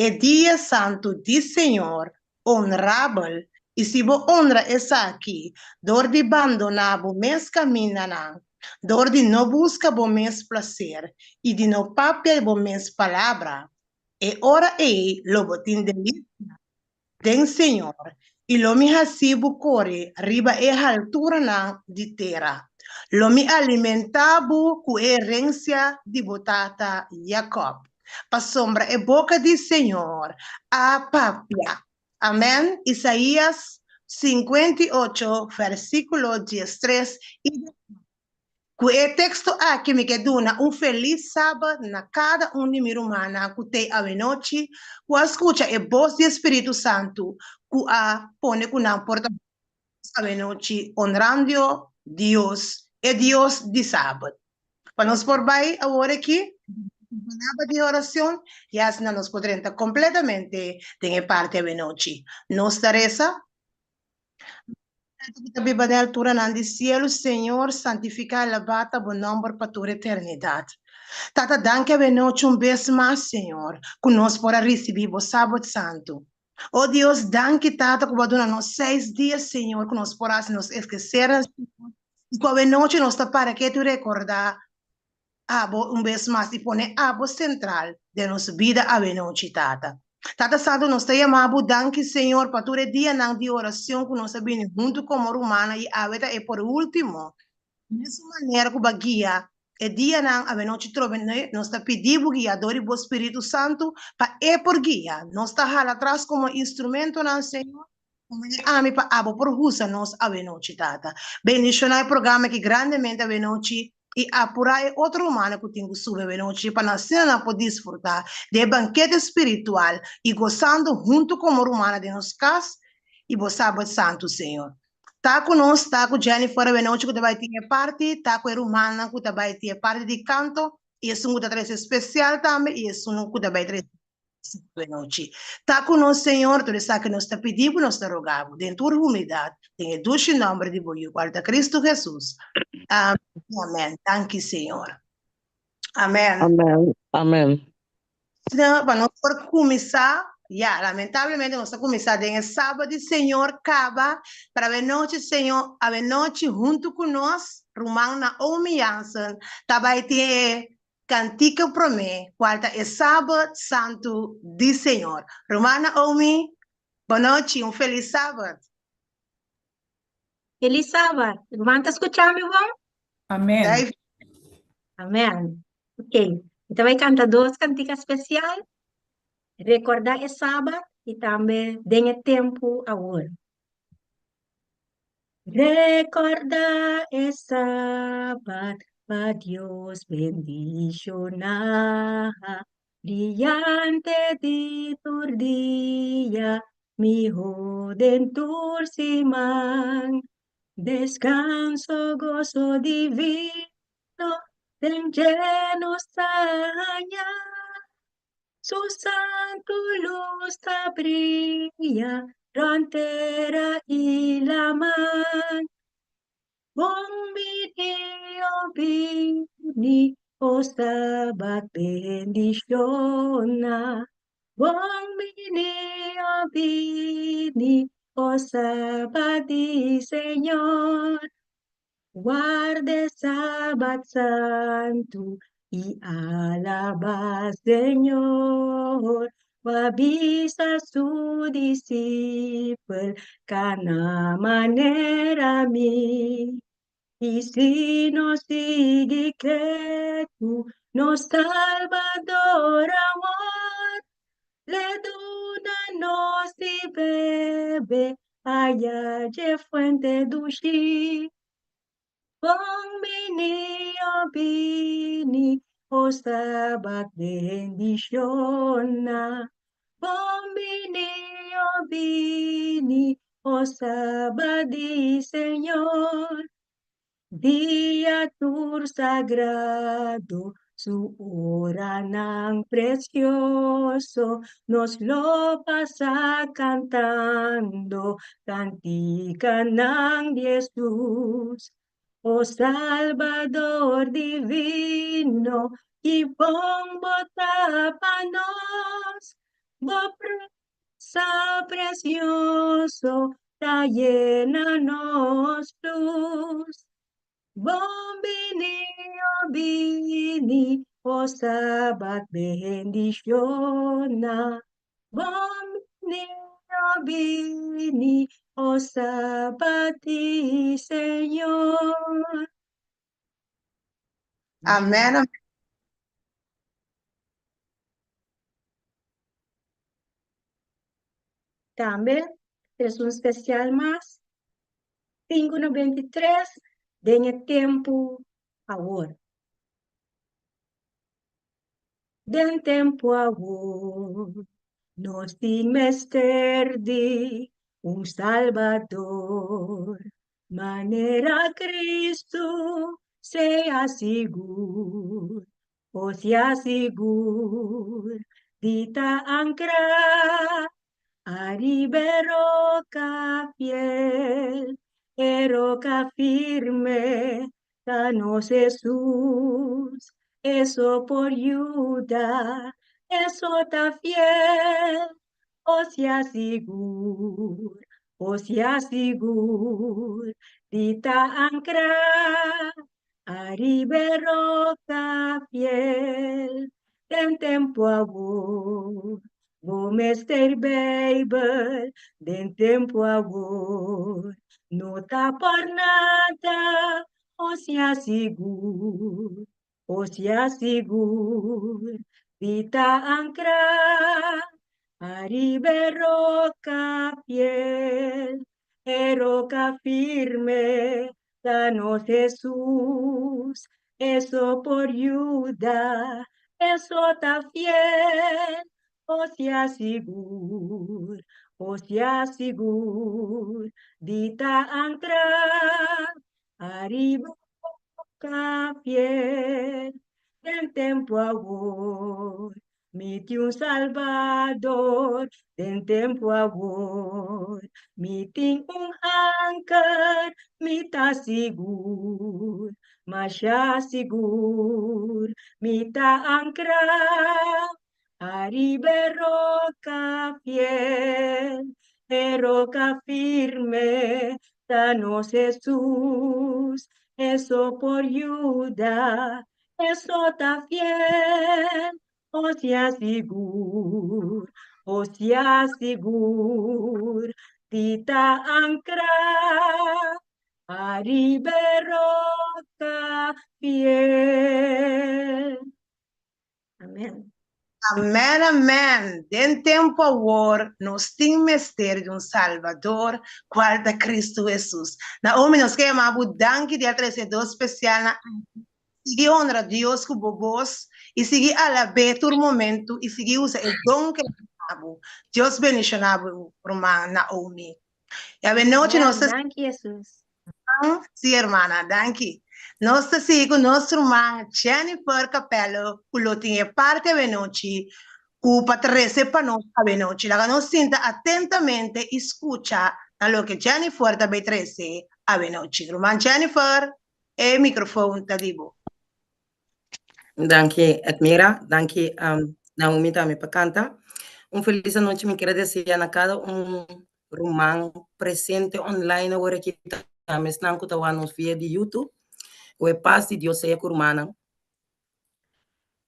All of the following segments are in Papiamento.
e dia santu di Señor, onrabel, i si bo onra esaki dor di bandoná bo mes kamindanan, dor di no buska bo mes plaser i di no papia bo mes palabra, e ora ei lo bo tin delisia den Señor, i lo mi hasi bo kore riba e halturanan di tera. Lo mi alimentá bo ku e herensia di bo tata Jakòb, pasobra e boka di Señor a papia. Amèn. Isaías 58, versíkulo 13 i 14. Ku e teksto aki mi ke duna un felis Sabat na kada un di mi rumannan ku t'ei awenochi ku a skucha e bos di e Spiritu Santu ku a pone ku nan por ta awenochi onrandio Dios, e Dios di Sabat. Pa nos por bai awor aki ku palabra di oracion i asina nos por drenta kompletamente den e parti awenochi. Nos ta resa. Tata ku ta biba den alturanan di sielu, Señor, santifiká i alabá ta bo nòmber pa tur eternidat. Tata, danki awenochi un bes mas, Señor, ku nos por a risibí bo Sabat Santu. O Dios, danki, Tata, ku bo a duna nos seis dia, Señor, ku nos por hasi nos eskesernan, Señor, i ku awenochi nos ta para ketu i rekordá Abo un bes mas i pone Abo sentral den nos bida awenochi, Tata. Tata Santu, nos ta yama Bo danki, Señor, pa tur e dianan di oracion cu nos a bini huntu como rumannan i awe ta e por ultimo. Mesun manera cu Bo a guia e dianan awenochi trobe, nos ta pidi Bo guia dor di Bo Spiritu Santu pa E por guia. Nos ta hala atras como instrumentonan, Señor, Kumene ami pa abo por husa nos awenochi, Tata. Bendiciona e programa aki grandemente awenochi i apura e otro rumannan ku tin ku subi awenochi pa nan asina nan por disfruta di e bankete spiritual i gosando huntu komo rumannan den nos kas i bo Sabat Santu, Señor. Ta ku nos, ta ku Jennifer awenochi ku ta bai tin e parti, ta ku e rumannan ku ta bai tin e parti di kanto i esun ku ta trese spesial tambe i esun ku ta bai trese Buenochi. Ta ku nos, Señor, tur esaki nos ta pidi bo, nos ta roga bo, den tur humildat, den e dushi nòmber di bo Yu, kual ta Kristu Hesus. Amen i amen. Danki, Señor. Amen. Amen. Amen. Pa nos por kuminsá, ya, lamentablemente nos ta kuminsá den e Sabat di Señor kaba, pero awenochi, Señor, awenochi huntu ku nos, ruman Naomi Jansen ta bai tin e Kantika promé, kual ta e Sabat Santu di Señor. Ruman Naomi, bonochi, un felis Sabat. Felis Sabat. Ruman ta skucha mi bon? Amen. Amen. Ok, mi ta bai kanta dos kantika spesial, Rekordá e Sabat i tambe Den e Tempu Awor. Rekordá e Sabat pa Dios bendishoná, Briyante di tur dia, mihó den tur siman. Deskanso, goso divino, den dje nos ta haña. Su santu lus ta bria rònt tera i laman. Bon bini, o bini, o Sabat bendishoná. Bon bini, o bini, o Sabat di Señor. Warda e Sabat santu i alabá Señor. Bo a bisa su disipel kana manera mi. I si nos sigui ketu, nos Salbador awor l'e duna nos di bebe aya dje fuente dushi. Bon bini, o bini, o Sabat bendishoná. Bon bini, o bini, o Sabat di Señor. Dia tur sagrado, su oranan precioso, nos lo pasa cantando cantikanan di Jesus. O Salbador divino, ki bon bo ta pa nos. Bo promesa precioso ta yena nos luz. Bon bini, o bini, o Sabat bendiciona. Bon bini, o bini, o Sabat di Señor. Amen. Amen. Tambe es un spesial mas, 593, den e tempu awor. Den tempu awor, nos tin mester di un Salbador, manera Cristo, sea sigur, o sea sigur, di ta ankrá ariba e roka fiel, e roka firme ta nos Hesus, e so por yuda, e so ta fiel, o sea sigur, o sea sigur, di ta ankrá ariba e roka fiel, den tempu awor. Bo mester Bijbel den tempu awor. No ta por nada, o sea sigur, o sea sigur, di ta ankrá ariba e roka fiel, e roka firme ta nos Hesus, e so por yuda, e so ta fiel, o sea sigur, o sea sigur, di ta ankrá ariba roka fiel, den tempu awor. Mi tin un Salbador den tempu awor. Mi tin un anker, mi ta sigur, masha sigur. Mi ta ankrá ariba e roka fiel, e roka firme ta nos Hesus. E so por yuda, E so ta fiel, o sea sigur, o sea sigur, di ta ankrá ariba e roka fiel. Amen. Amen amen den tempo awor nos tin mester di un Salvador cual ta Cristo Jesus. Naomi nos ke yama bo danki di a trece dos specialnan aki. Sigui honra Dios cu bo bos y sigui alab'e tur momento y sigui usa e don ke el a duna bo. Dios bendiciona bo ruman Naomi. Y awenochi Amen nos ta danki Jesus. Sí, hermana, danki. Nos ta sigui ku nos ruman Jennifer Capello ku lo tin e parti awenochi ku pa trese pa nos awenochi. Laga nos sinta atentamente i skucha na loke Jennifer ta bay trese awenochi. Ruman Jennifer, e microfoon ta di bo. Danki Edmira, danki Naomi tambe pa kanta. Un felis anochi mi kier a desea na kada un ruman presente online awor aki tambe esnan ku ta wak nos via di YouTube. Ku e pas di Dios sea ku rumannan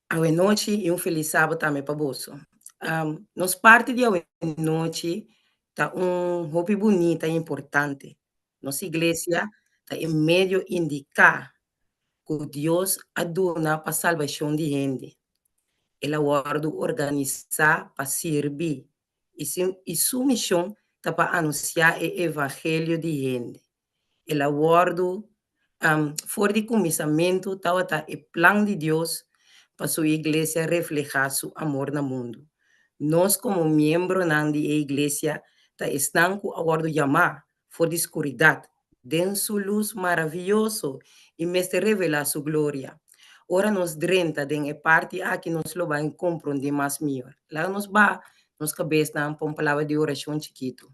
awenochi i un felis sabado tambe pa boso. Nos parti di awenochi ta un hopi bunita i importante. Nos iglesia ta e medio indiká ku Dios a duna pa salbashon di hende. El a wòrdu organisá pa sirbi i su mishon ta pa anunsiá e evangelio di hende. El a wòrdu for di kuminsamentu tabata e plan di Dios pa su iglesia reflehá su amor na mundu. Nos komo miembronan di e iglesia ta esnan ku a wòrdu yamá for di skuridat den su lus maravioso i mester revelá su gloria. Ora nos drenta den e parti aki nos lo bai komprondé mas mihor. Laga nos baha nos kabesnan pa un palabra di orashon chikitu.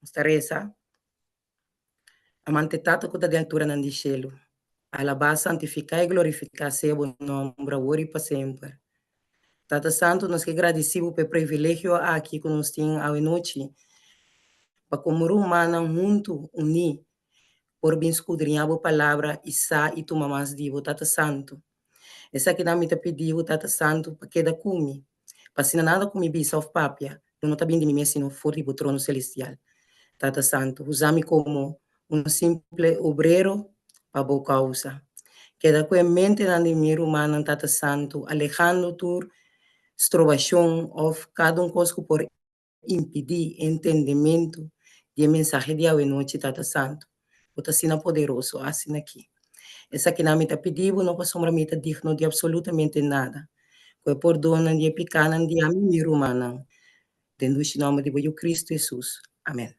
Nos ta resa, Amante Tata ku ta den alturanan di shelu, alabá, santifiká i glorifiká sea bo nòmber awor i pa semper. Tata Santu, nos ke gradisí bo pa e privilegio aki ku nos tin awe nochi, pa komo rumannan huntu, uní, por bin skudriñá bo Palabra i sa i tuma mas di bo, Tata Santu. Esakinan mi ta pidi bo, Tata Santu, pa keda ku mi, pa asina nada ku mi bisa òf papia lo no ta bin di mi mes sino for di bo trono selestial. Tata Santu, usa mi komo un simple obrero pa bo kousa. Keda ku e mentenan di mi rumannan, Tata Santu, alehando tur strobashon òf kada un kos ku por impidí e entendementu di e mensahe di awenochi, Tata Santu. Bo ta asina poderoso, asina aki. Esakinan mi ta pidi bo, no pasobra mi ta digno di apsolutamente nada. Ku e pordonnan di e pikanan di ami i mi rumannan. Den dushi nòmber di bo Yu Kristu Hesus. Amèn.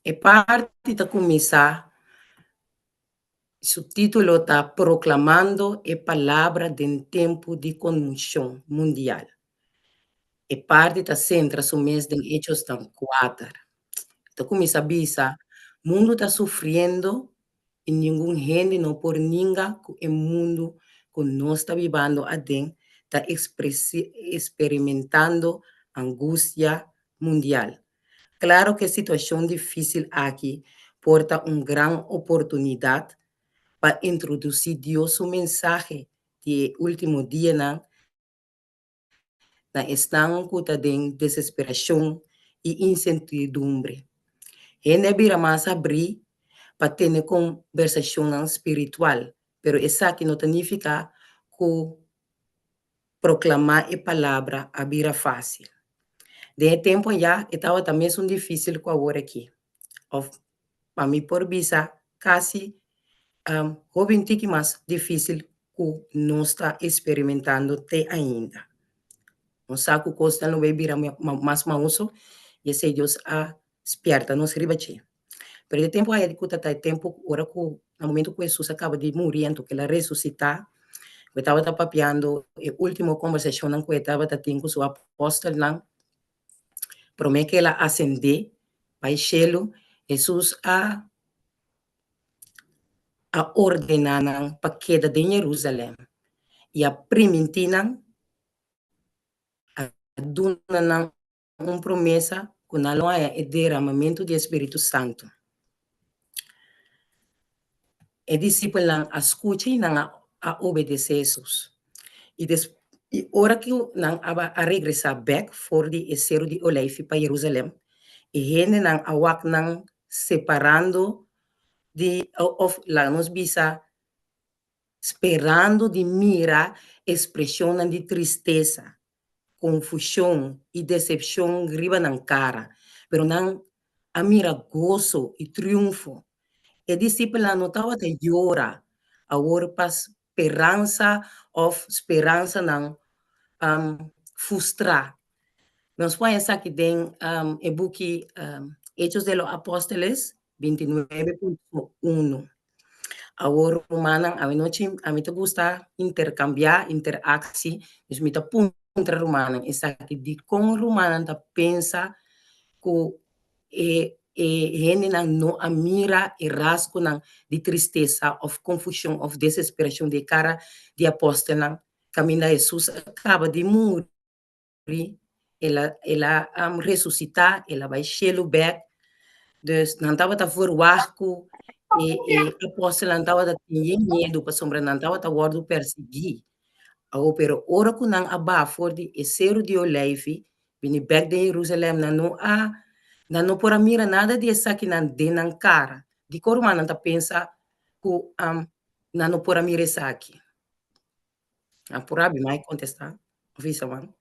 E parti ta kuminsá. Su título ta Proclamando e Palabra den Tempu di Conmoshon Mundial. E parti ta sentra su mes den Hechosnan kuater. E ta kuminsá bisa, Mundu ta sufriendo i ningun hende no por ninga ku e mundu ku nos ta bibando aden ta eksperimentando angustia mundial. Claro cu e situacion dificil aki por ta un gran oportunidad pa introduci Dios su mensahe di e ultimo dianan na esnan cu ta den desesperacion y incertidumbre. Hende a bira mas habri pa tene conbersacionnan spiritual, pero esaki no ta nifica cu Proklamá e palabra a bira fásil. Den e tempu ayá e tabata mesun difísil ku awor aki, òf pa mi por bisa kasi hopi un tiki mas difísil ku nos ta eksperimentando te ainda. Nos sa ku kosnan lo bai bira mas maoso i esei Dios a spièrta nos riba dje. Pero e tempu aya di ku ta ta e tempu ora ku na momentu ku Hesus a kaba di muri anto ku el a resusitá, ku e tabata papiando e último kombersashonnan ku e tabata tin ku su apòstelnan promé ku el a asendé bai shelu, Hesus a a ordená nan pa keda den Yerusalèm i a primintí nan, a duna nan un promesa ku nan lo haña e deramamentu di e spiritu santu. E disipelnan a skucha i nan a obedesé Hesus. I i ora ku nan a a regresá bèk for di e Seru di Oleifi pa Yerusalèm, e hendenan a wak nan separando di òf laga nos bisa sperando di mira ekspreshonnan di tristesa, konfushon i desepshon riba nan kara, pero nan a mira goso i triunfo. E disipelnan no tabata yora awor pa speransa òf speransanan fustrá. Nos por haña esaki den e buki Hechos de los Apóstoles bintinuebe punto uno. Awor rumannan, awenochi ami ta gusta interkambiá, interaksi, dus mi ta puntra rumannan esaki, dikon rumannan ta pensa ku e e hendenan no a mira e rasgonan di tristesa òf konfushon òf desesperashon den e kara di apòstelnan kaminda Hesus a kaba di muri? El a el a resusitá, el a bai shelu bèk. Dus nan tabata verwagt ku e e apòstelnan tabata tin yen miedu pasobra nan tabata wòrdu persiguí. Awor, pero ora ku nan a baha for di e Seru di Oleifi bini bèk den Yerusalèm, nan no a nan no por a mira nada di esakinan den nan kara. Dikon rumannan ta pensa ku nan no por a mira esaki? Nan por abi mai kontestá òf bisa wan.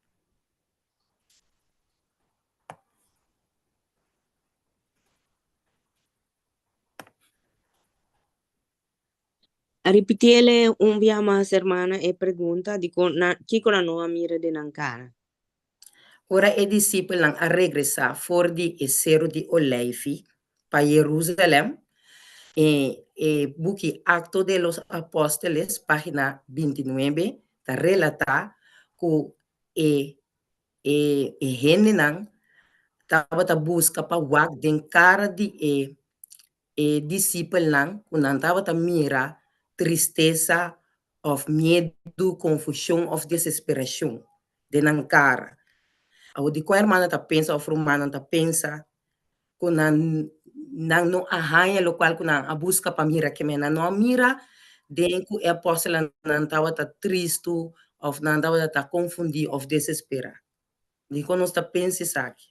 A ripitiele un bia mas, hermana, e pregunta, dikon nan, kiko nan no a mira den nan kara? Ora e disipelnan a regresá for di e Seru di Oleifi pa Yerusalèm, e e buki Actos de los Apóstoles, página bintinuebe, ta relatá ku e e e hendenan tabata buska pa wak den kara di e e disipelnan ku nan tabata mira tristesa. Òf miedu, konfushon òf desesperashon den nan kara. Awor dikon hermano ta pensa òf rumannan ta pensa ku nan nan no a haña lokual ku nan a buska pa mira ke men nan no a mira den ku e apòstelnan tabata tristu òf nan tabata ta konfundí òf desesperá. Dikon nos ta pensa esaki?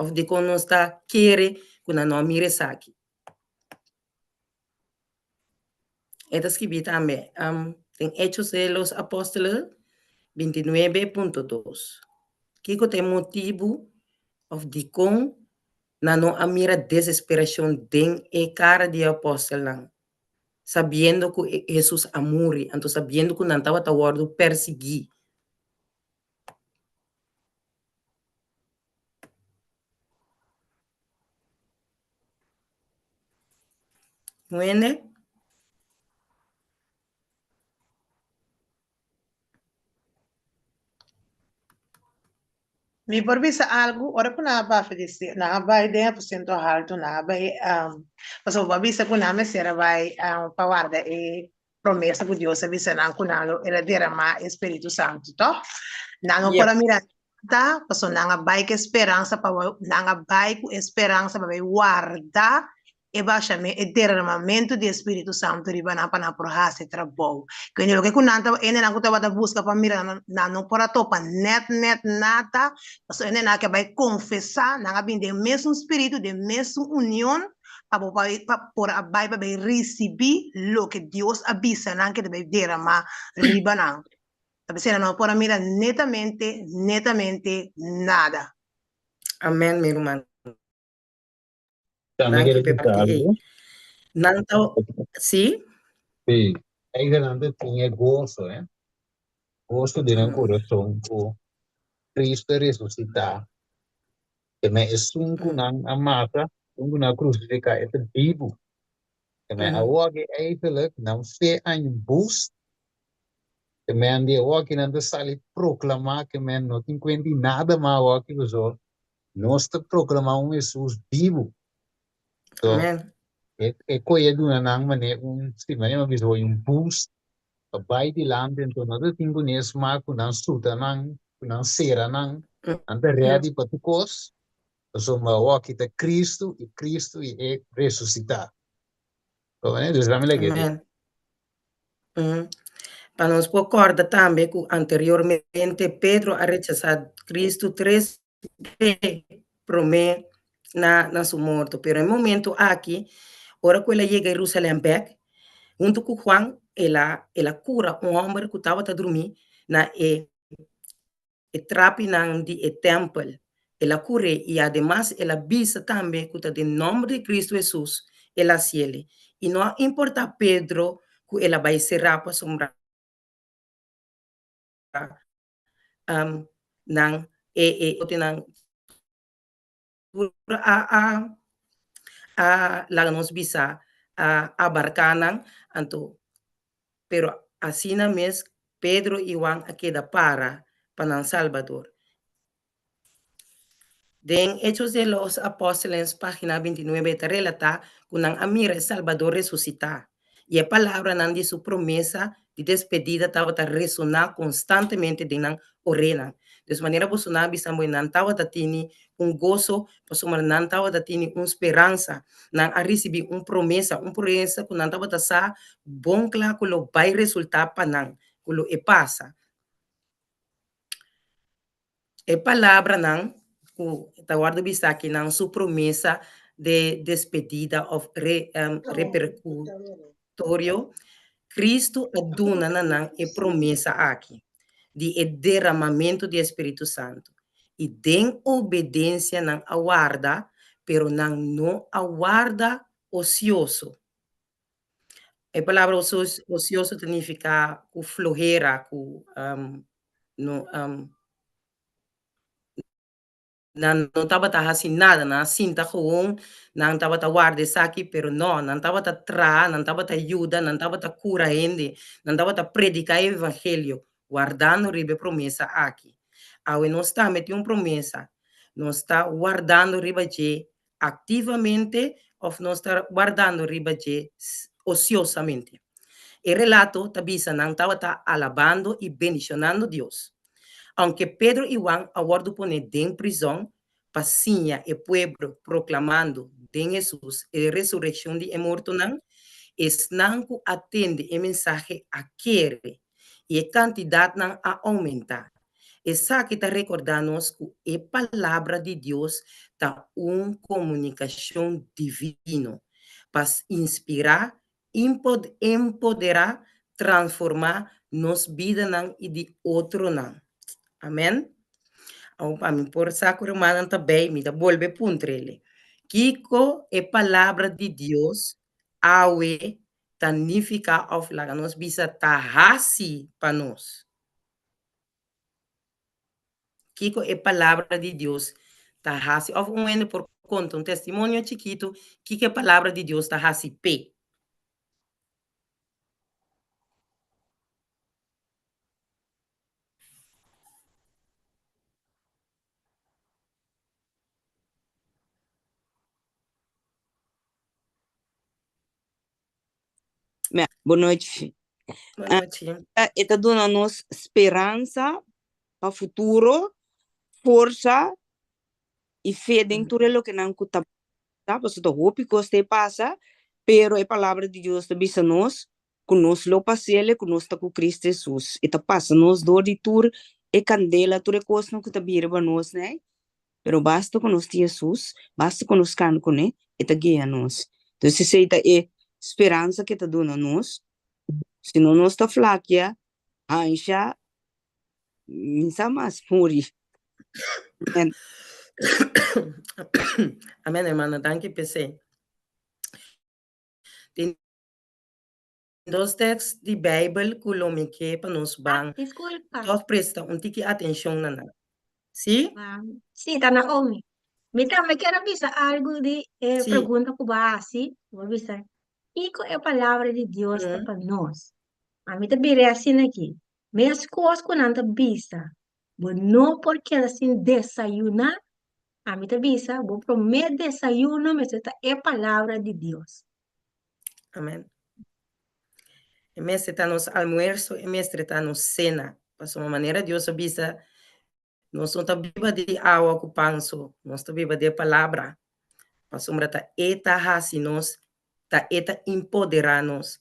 Òf dikon nos ta kere ku nan no a mira esaki? E ta skibí tambe den Hechos de los Apóstoles 29.2. Kiko ta e motibu òf dikon nan no a mira desesperashon den e kara di e apòstelnan, sabiendo ku Hesus a muri, anto sabiendo ku nan tabata wòrdu persiguí? Wende? Mi por bisa algu, ora ku nan a bafia di se, nan a bai den aposento haltu, nan a bai, pasobra bo a bisa ku nan mester a bai pa warda e promesa ku Dios a bisa nan ku nan lo el a deramá e Spiritu Santu, tòg? Nan no por a mira nada, pasobra nan a bai ku e speransa pa nan a bai ku e speransa pa bai warda e bashame e derramamentu di e Spiritu Santu riba nan pa nan por hasi e trabou. Kende loke ku nan tabata, hendenan ku tabata buska pa mira nan, nan no por a topa nèt nèt nada, pasobra hendenan ke a bai konfesá, nan a bini den mesun spiritu, den mesun union, pa bo bai, pa por a bai pa bai risibí loke Dios a bisa nan ke ta bai derramá riba nan. Ta p'esei nan no por a mira netamente, netamente nada. Amèn, mi ruman. Tambe Danki quiere p'e bisa parti ei. algo. Nan ta, sí? Sí, eigen ta tin e goso, eh? Goso den nan kurason ku Cristo a resusitá. Te men esun ku nan a mata, esun ku nan a krusifiká, e ta bibu. Te men awor aki eigenlijk nan fe a un boost. Te men di awor aki nan ta sali proklamá ke men no tin kuenta di nada mas awor aki pasobra Nos ta proclama un Hesus bibu. So, Amen. e, e koe a duna nan mane un, si mane mi bisa hoy, un boost pa bai dilanti. Enton no ta tin ku nes mas ku nan suta nan, ku nan sera nan, nan ta ready pa tur kos. Pasobra awor aki ta Cristo i Cristo i e resusitá. Comprende? Dus dame lege. Amen. Mm. Pa nos por corda tambe cu anteriormente Pedro a rechasa Cristo tres be prome na, na su morto. Pero e momento aki, ora cu el a yega Jerusalem bek, hunto cu Juan, el a, el a cura un homber cu tabata drumi na e e trapinan di e tèmpel. El a kur'é i ademas el a bisa tambe ku ta den nòmber di Kristu Hesus el a hasiel. I no a importá Pedro ku el a bai será pasobra nan e e otronan tur a a a laga nos bisa a abarká nan anto pero asina mes Pedro i Juan a keda para pa nan Salbador. Den Hechos de los Apóstoles página 29 ta relatá ku nan a mira e Salbador resusitá i e palabranan di su promesa di despedida tabata resoná konstantemente den nan orenan. Dus manera boso nan a bisa moe nan tabata tini un goso pasobra nan tabata tini un speransa. Nan a risibí un promesa, un promesa ku nan tabata sa bon kla ku lo bai resultá pa nan, ku lo e pasa. E palabranan ku ta wòrdu bisa akinan su promesa de despedida òf re reperkutorio, Kristu a duna na nan e promesa aki di e deramamentu di e Spiritu Santu, i den obedensia nan a warda, pero nan no a warda osioso. E palabra osioso ta nifiká ku flohera, ku no nan no tabata hasi nada, nan a sinta gewoon, nan tabata warda esaki, pero no, nan tabata traha, nan tabata yuda, nan tabata kura hende, nan tabata prediká e evangelio, wardando riba e promesa aki. Awe nos tambe tin un promesa, nos ta wardando riba dje aktivamente òf nos ta wardando riba dje osiosamente? E relato ta bisa nan tabata alabando i bendishonando Dios. Aunke Pedro i Juan a wòrdu pone den prizòn pa siña e pueblo proklamando den Hesus e resurekshon di e mortonan, esnan ku a tende e mensahe a kere i e kantidatnan a oumentá. Esaki ta rekordá nos ku e Palabra di Dios ta un komunikashon divino pa inspirá, empoderá, transformá nos bidanan i di otronan. Amèn. Awor pa mi por sa ku rumannan ta bei, mi ta bolbe puntr'el, Kiko e Palabra di Dios awe ta nifiká òf laga nos bisa ta hasi pa nos? Kiko e Palabra di Dios ta hasi? Òf un hende por konta un testimonio chikitu kiko e Palabra di Dios ta hasi p'e. Bon nochi. Bon nochi. E ta duna nos speransa pa futuro, forsa i fe den tur e lokenan ku ta pasa, pasobra ta hopi kos ta e pasa, pero e palabra di Dios ta bisa nos ku nos lo pas'el, ku nos ta ku Cristo Hesus. E ta pasa nos dor di tur e kandela, tur e kosnan ku ta bira riba nos nei, Pero basta ku nos tin Hesus, basta ku nos kanda kuné, e ta guia nos. Entonces esei ta e speransa ku e ta duna nos. Si no nos ta flakia, hansha, mi sa mas, muri. Amen. Amen hermana, danki p'esei. Tin dos tèks di Beibel ku lo mi ke pa nos Ah, ban disculpa. tòg presta un tiki atenshon na nan. Sí? Ah, sí, ta Naomi. Mi tambe kier a bisa algu di e Sí. pregunta ku bo a hasi. Bo a bisa, kiko e palabra di Dios ta pa nos? Ami ta bira asina aki. Meskos ku nan ta bisa, bo no por keda sin desayuná. Ami ta bisa, bo promé desayuno mester ta e palabra di Dios. Amen. E mester ta nos almuerso, e mester ta nos sena. Pasobra manera Dios a bisa, nos no ta biba di awa ku pan so, nos ta biba di e palabra. Pasobra ta e ta hasi nos, ta e ta empoderá nos,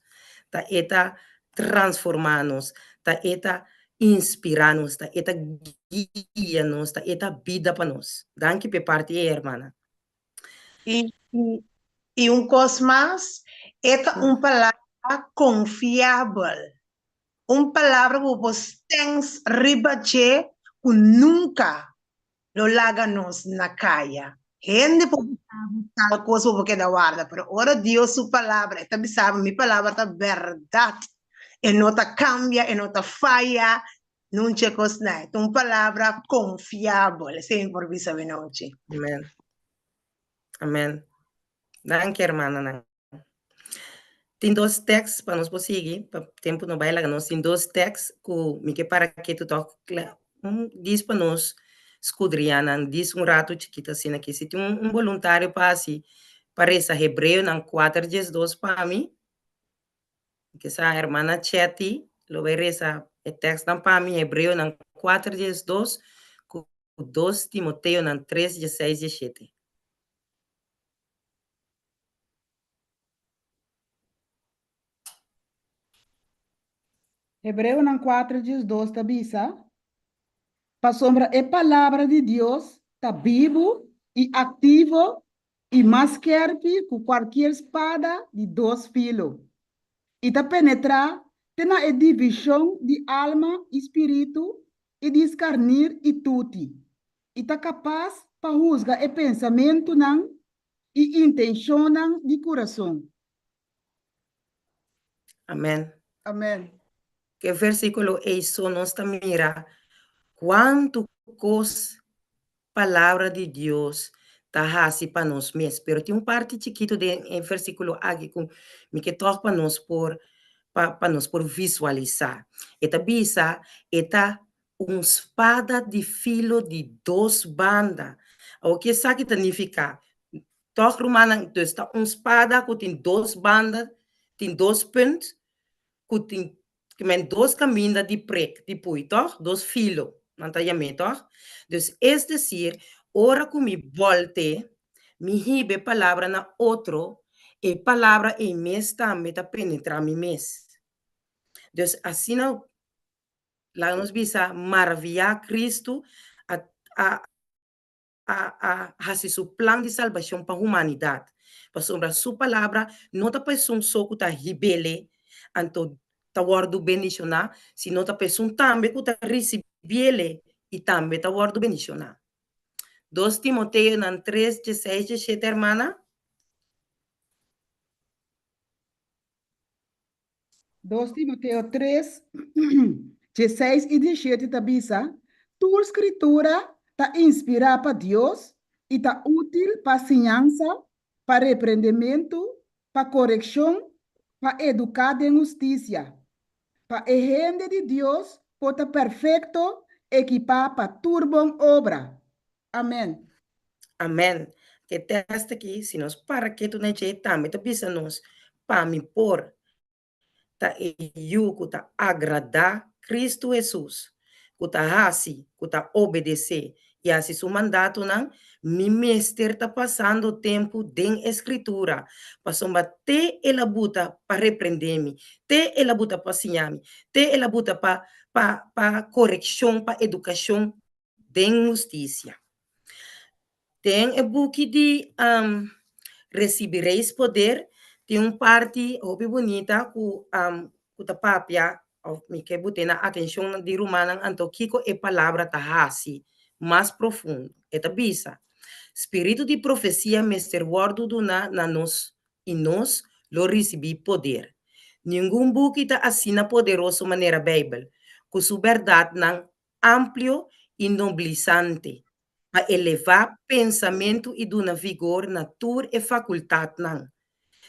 ta e ta transformá nos, ta e ta inspirá nos, ta e ta guia nos, ta e ta bida pa nos. Danki p'e parti ei, hermana. I, i un kos mas, e ta un palabra konfiabel, un palabra ku bo por stens riba dje ku nunka lo laga nos na kaya. Hende por bisa bo tal kos bo por keda warda, pero ora Dios su palabra, e ta bisa bo, mi palabra ta bèrdat, e no ta kambia, e no ta faya, nunca e kosnan. E ta un palabra konfiabel, esei mi por bisa awenochi. Amen. Amen. Danki hermananan. Tin dos tekst pa nos por sigui, pa tempu no bai laga nos. Tin dos tekst ku mi ke para ketu tòg un dis pa nos skudriá nan dis un ratu chikito asina aki. Si tin un boluntario pa hasi pa resa Hebreonan kuater diesdos pa mi, Mi ke sa hermana Chetty lo bai resa e tekstnan pa mi, Hebreonan kuater diesdos ku dos Timoteonan tres dieseis dieshete. Hebreonan kuater diesdos ta bisa, Pasobra e palabra di Dios ta bibu i aktivo i mas skerpi ku kualkier spada di dos filo, i ta penetrá te na e divishon di alma i spiritu i di skarnir i tuti, i ta kapas pa husga e pensamentunan i intenshonnan di kurason. Amèn. Amèn. Ku e versíkulo ei so nos ta mira kuantu kos Palabra di Dios ta hasi pa nos mes. Pero tin un parti chikitu den e versíkulo aki ku mi ke tòg pa nos por pa pa nos por visualisá. E ta bisa, E ta un spada di filo di dos banda. Awor ke esaki ta nifiká? Tòg rumannan, dus ta un spada ku tin dos banda, tin dos punt. Ku tin men dos kaminda di prek di pui, tòg? Dos filo nan ta yam'é, tòg? Dus es desir, ora ku mi bòlt'é, mi hiba e palabra na otro, e palabra ei mes tambe ta penetrá mi mes. Dus asina laga nos bisa maraviyá Kristu a a a a hasi su plan di salbashon pa humanidat, pasobra su palabra no ta pa esun so ku ta hib'ele anto ta wòrdu bendishoná, sino ta pa esun tambe ku ta risibi'ele i tambe ta wòrdu bendishoná. Dos Timoteonan tres, dieseis, diesshete, hermana. Dos Timoteo tres, dieseis i diesshete ta bisa, Tur Skritura ta inspirá pa Dios i ta útil pa siñansa, pa reprendementu, pa korekshon, pa eduká den hustisia, pa e hende di Dios por ta perfekto, ekipá pa tur bon obra. Amèn. Amèn. E tèst akí, si nos para ketu na dje, tambe ta bisa nos, Pa mi por ta e yu ku ta agradá Kristu Hesus, ku ta hasi, ku ta obedesé i hasi su mandatonan, mi mester ta pasando tempu den e Skritura, pasobra te el a buta pa reprendé mi, te el a buta pa siña mi, te el a buta pa pa pa korekshon, pa edukashon den hustisia. Den e buki di Recibiréis Poder tin un parti hopi bunita ku ku ta papia òf mi ke bot'é na atenshon di rumannan anto kiko e palabra ta hasi mas profundo. E ta bisa, Spiritu di profesia mester wòrdu duná na nos i nos lo risibí poder. Ningun buki ta asina poderoso manera Beibel, ku su bèrdatnan amplio i noblisante pa elevá pensamentu i duna vigor na tur e fakultatnan.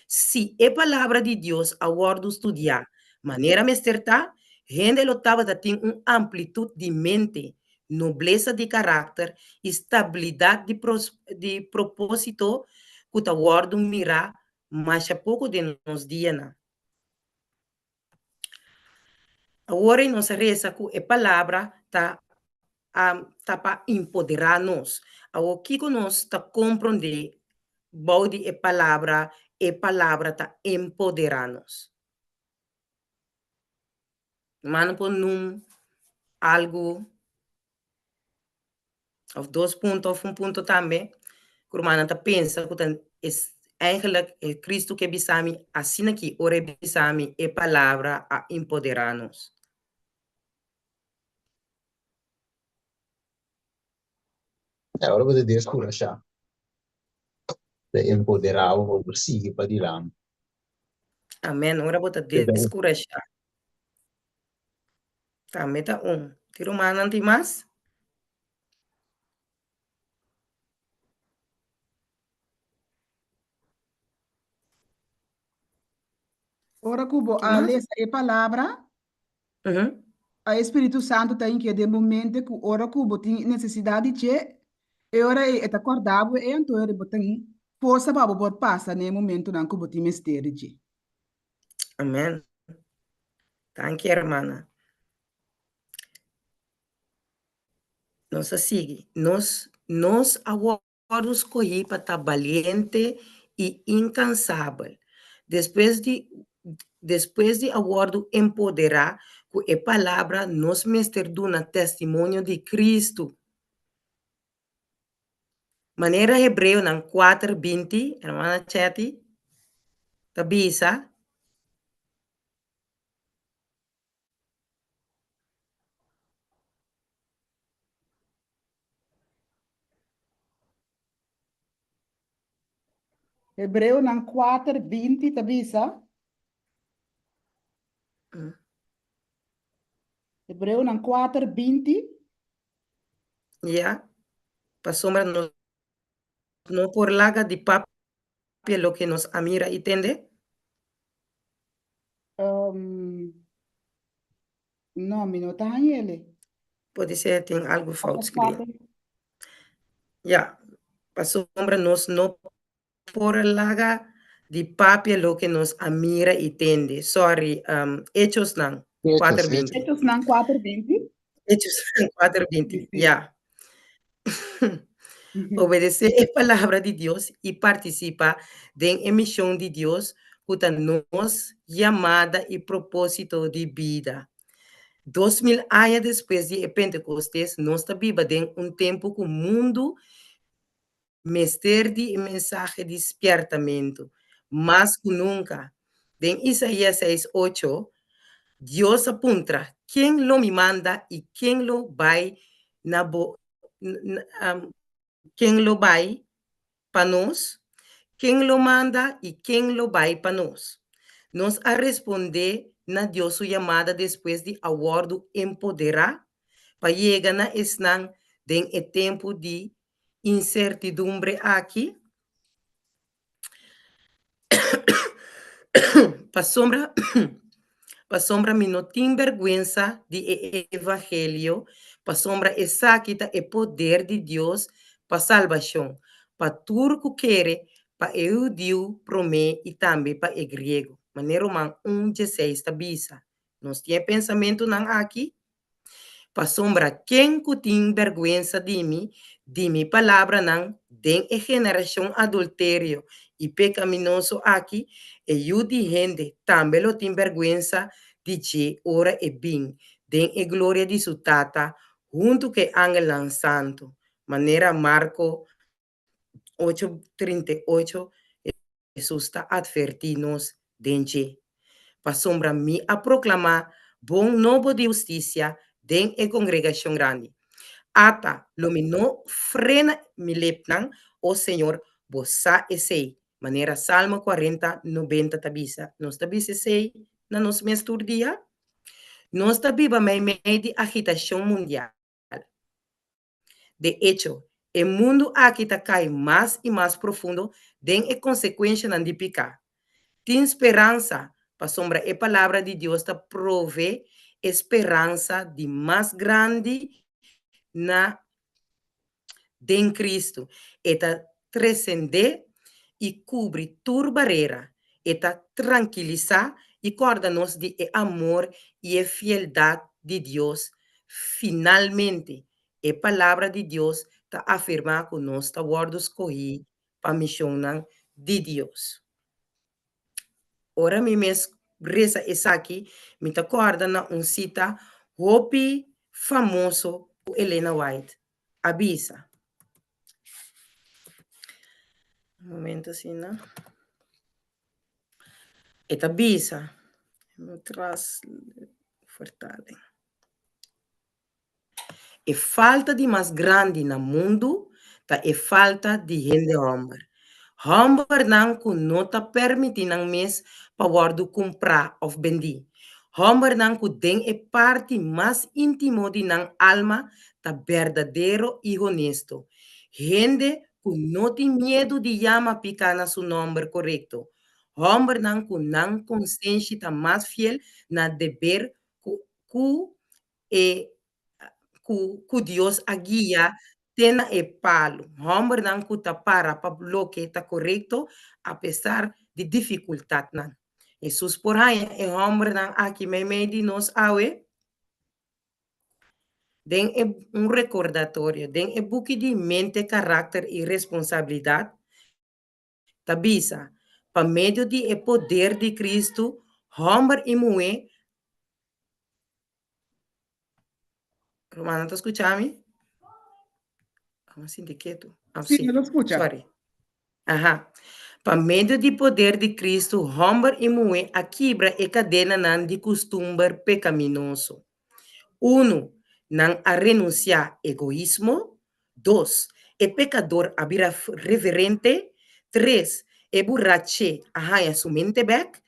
Si e Palabra di Dios a wòrdu studiá manera mester ta, hende lo tabata tin un amplitut di mente, noblesa di karakter i stabilidat di di propósito ku ta wòrdu mirá masha poko den nos dianan. Awor ei nos a resa ku e palabra ta ta pa empoderá nos. Awor kiko nos ta komprondé bou di e palabra e palabra ta empoderá nos? Mano por num algu. Of dos punto of un punto tambe ku rumannan ta pensa ku ta es eigenlijk e Cristo ke bisa mi asina ki ora e bisa mi e palabra a empoderá nos. E ora bo ta deskurashá, ta empoderá bo pa bo sigui padilanti. Amen, ora bo ta deskurashá. Tambe ta un. Tin rumannan tin mas? Ora ku bo a lesa e palabra, e Spiritu Santu ta inkia den bo mente ku ora ku bo tin nesesidat di dje, e ora ei e ta kòrda bo e anto e ora bo tin forsa pa bo por pasa na e momentunan ku bo tin mester di dje. Amen. Danki hermana. Nos a sigui. Nos nos a wòrdu skohí pa ta baliente i inkansabel. Despues di despues di a wòrdu empoderá ku e palabra nos mester duna testimonio di Kristu. Manera Hebreonan kuater binti, hermana Chetty, ta bisa. Hebreonan kuater binti ta bisa. Hebreonan kuater binti. Ya, pasobra nos no por laga di papia loke nos a mira i tende. No, mi no ta haña el'e. Podisé tin algu fout skibí. Ya, pasobra nos no por laga. Di papia loke nos a mira i tende. Sorry, Hechosnan kuater binti. Hechosnan kuater binti. Hechosnan kuater binti, ya. Obedesé e Palabra di Dios i partisipá den e mishon di Dios ku ta nos yamada i propósito di bida. 2000 aña despues di e Pentekostes, nos ta biba den un tempu ku mundu mester di e mensahe di spièrtamentu mas ku nunka. Den Isaías seis ocho, Dios a puntra, Ken lo mi manda i ken lo bai na bo ken lo bai pa nos? Ken lo manda i ken lo bai pa nos? Nos a respondé na Dios su yamada despues di a wòrdu empoderá pa yega na esnan den e tempu di insertidumbre aki? Pasobra, pasobra mi no tin bèrgwensa di e evangelio, pasobra esaki ta e poder di Dios pa salbashon, pa tur ku kere, pa e hudiu promé i tambe pa e griego. Manera Roman un dieseis ta bisa. Nos tin e pensamentunan aki? Pasobra ken ku tin bèrgwensa di mi, di mi palabranan den e generashon adulterio i pekaminoso aki, e Yu di hende tambe lo tin bèrgwensa di dje ora e bin den e gloria di su Tata huntu ku e angelnan santu. Manera Marko ocho trinta i ocho, Hesus ta atvertí nos den dje, Pasobra mi a proklamá bon nobo di hustisia den e kongregashon grandi. Ata, lo mi no frena mi lepnan, o Señor, bo sa esei, manera Salmo kuarenta, nobenta ta bisa. Nos ta bisa esei na nos mes tur dia? Nos ta biba meimei di agitashon mundial. De echo, e mundu aki ta kai mas i mas profundo den e konsekuenshanan di piká. Tin speransa, pasobra e Palabra di Dios ta prove e speransa di mas grandi na den Kristu. E ta tresendé i kubri tur barera. E ta trankilisá i kòrda nos di e amor i e fieldat di Dios Finalmente, e Palabra di Dios ta afirmá ku nos ta wòrdu skohí pa mishonnan di Dios. Ora mi mes resa esaki, mi ta kòrda na un sita hopi famoso ku Elena White a bisa. Un momento asina. E ta bisa, E falta di mas grandi na mundu ta e falta di hende hòmber. Hòmbernan ku no ta permití nan mes pa wòrdu kumprá òf bendí. Hòmbernan ku den e parti mas íntimo di nan alma ta berdadero i honesto. Hende ku no tin miedu di yama piká na su nòmber korekto. Hòmbernan ku nan konsenshi ta mas fiel na deber ku ku e ku ku Dios a guia te na e palu. Hòmbernan ku ta para pa loke ta korekto apesar di difikultatnan. Hesus por haña e hòmbernan aki meimei di nos awe? Den e un rekordatorio den e buki di Mente, Karakter i Responsabilidat ta bisa, Pa medio di e poder di Kristu, hòmber i muhé Rumannan ta skucha mi? Amo sinti ketu. Ah, Sí, sí. mi ta skucha. Sorry. Aha. Pa medio di poder di Kristu, hòmber i muhé a kibra e kadenanan di kustumber pekaminoso. Unu, nan a renunsiá egoismo. Dos, e pekador a bira reverente. Tres, e buraché a haña su mente bèk.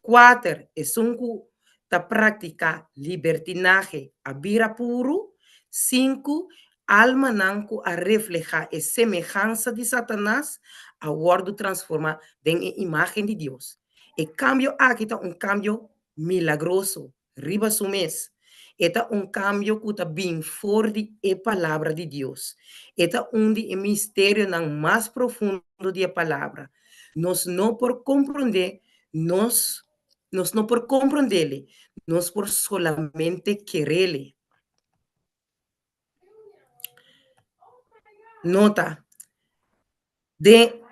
Kuater, esun ku ta praktiká libertinahe a bira puru. Sinku, almanan ku a reflehá e semehansa di Satanas a wòrdu transformá den e imágen di Dios. E kambio aki ta un kambio milagroso riba su mes. E ta un kambio ku ta bin for di e Palabra di Dios. E ta un di e misterionan mas profundo di e Palabra. Nos no por komprondé nos nos no por komprondéle, nos por solamente kerele. Nota, Den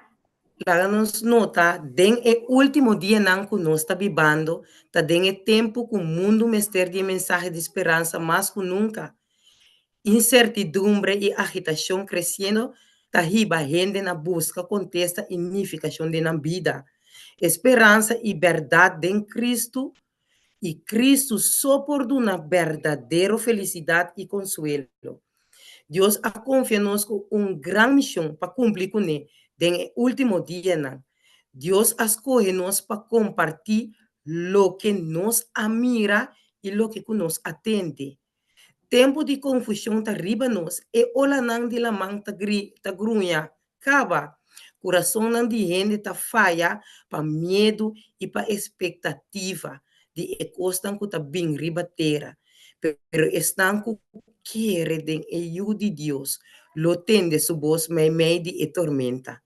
laga nos nota den e último dianan ku nos ta bibando ta den e tempu ku mundu mester di e mensahe di speransa mas ku nunka. Insertidumbre i agitashon kresiendo ta hiba hende na buska kontesta i nifikashon den nan bida. E speransa i bèrdat den Kristu i Kristu so por duna berdadero felisidat i konsuelo. Dios a konfia nos ku un gran mishon pa kumpli kuné den e último dianan. Dios a skohe nos pa kompartí loke nos a mira i loke ku nos a tende. Tempu di konfushon ta riba nos, e olanan di laman ta ta gruña kaba. Kurasonnan di hende ta faya pa miedu i pa espektativa di e kosnan ku ta bin riba tera. Pero esnan ku kere den e Yu di Dios lo tende su bos meimei di e tormenta,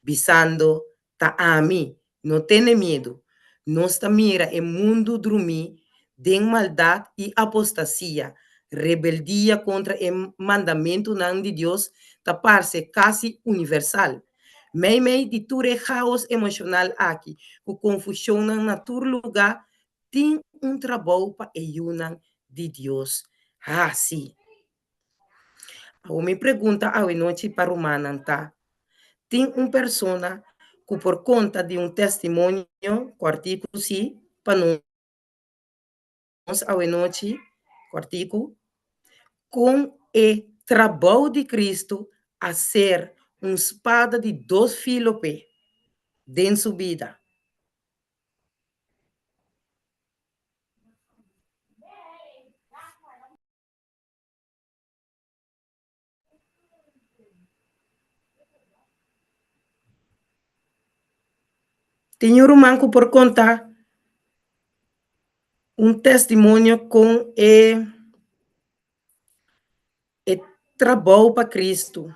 bisando, Ta ami, no tene miedu. Nos ta mira e mundu drumí den maldat i apostasia. Rebeldia kontra e mandamentunan di Dios ta parse kasi universal. Meimei di tur e chaos emoshonal aki, ku konfushonnan na tur lugá, tin un trabou pa e yunan di Dios hasi. Awor mi pregunta awenochi pa rumannan ta, tin un persona ku por konta di un testimonio kòrtiku si pa nos awenochi kòrtiku kon e trabou di Kristu a ser un spada di dos filo p'e den su bida? Tin un ruman ku por konta un testimonio kon e e trabou pa Kristu,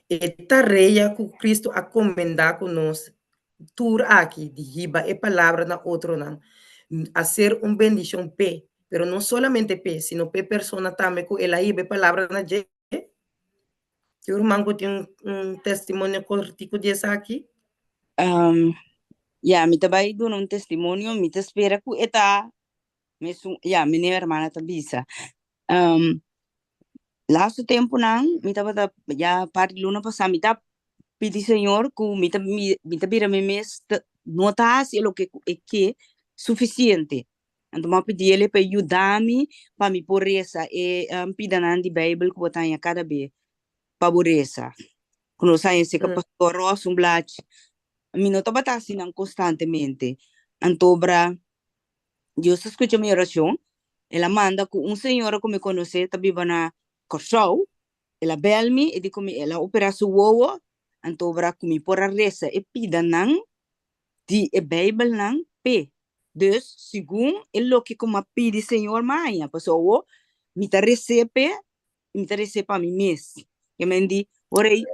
e tarea ku Kristu a komendá ku nos tur aki di hiba e palabra na otronan a ser un bendishon p'e, pero no solamente p'e, sino p'e persona tambe ku el a hiba e palabra na dje. Tin un ruman ku tin un testimonio kortiku di esaki? Ya, mi ta bai duna un testimonio, mi ta spera ku e ta mesun, ya, mi hermana ta bisa. Laatste tempunan mi tabata ya par di luna pasá mi ta pidi Señor ku mi ta mi ta bira mi mes ta no ta hasi e loke ku e ke sufisiente. Anto mi a pidi el pa e yuda mi pa mi por resa e pidanan di Beibel ku bo ta haña kada be pa bo resa. Ku nos haña esei ka Pastor Ross un blachi. Mi no tabata hasi nan konstantemente. Anto bra Dios a skucha mi orashon, el a manda ku un señora ku mi konosé ta biba na Kòrsou, el a bèl mi, e di ku mi el a operá su wowo, anto ora ku mi por a resa e pidanan di e Beibelnan p'e. Dus, segun e loke ku mi a pidi Señor mi a haña, pasobra awor mi ta res'é p'e i mi ta res'é pa mi mes. Ke men di, ora ei,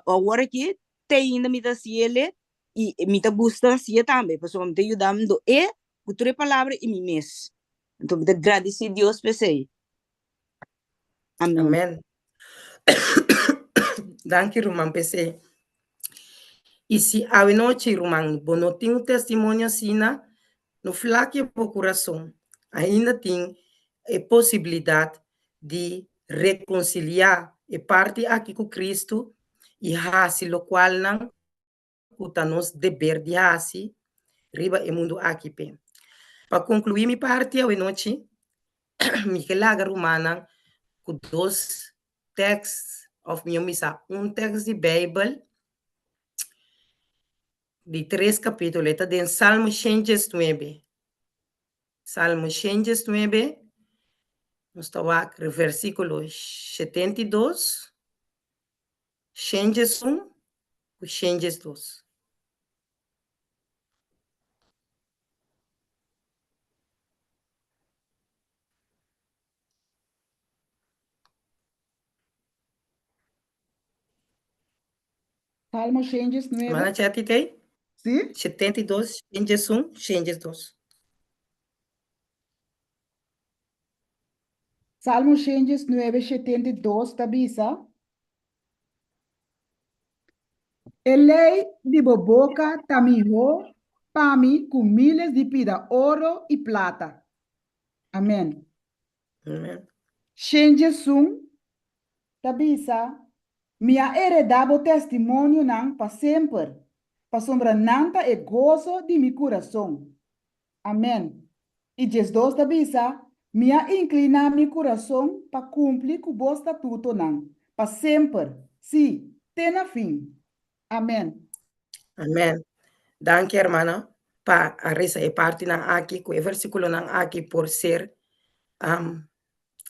awor aki te ainda mi ta hasi el e i mi ta gusta hasié tambe, pasobra mi ta yuda mi do e ku tur e palabra i mi mes. Anto mi ta gradisí Dios pa esei. Amen. Amen. Danki ruman pa esei. I si awe nochi ruman bo no tin un testimonio asina, no flakia bo kurason. Ainda tin e posibilidat di rekonsiliá e parti aki ku Kristu i hasi lokualnan ku ta nos deber di hasi riba e mundu aki p'e. Pa konkluí mi parti awenochi, mi ke laga rumannan ku dos tèks, òf mihó bisa un tèks di Beibel di tres kapítulo. E ta den Salmo 119. Salmo 119, nos ta wak versíkulo 72. 111 ku 112. Salmo 119. Hermana Chetty t'ei? Sí? 72, 101, 102. Salmo 119, 72 ta bisa, E lei di bo boka ta mihó pa mi ku miles di pida oro i plata. Amèn. Amèn. 101 ta bisa, Mi a heredá bo testimonionan pa semper, pasobra nan ta e goso di mi kurason. Amèn. I 12 ta bisa, Mi a inkliná mi kurason pa kumpli ku bo statutonan pa semper, sí, te na fin. Amèn. Amèn. Danki, hermana, pa a resa e partinan aki ku e versíkulonan aki por ser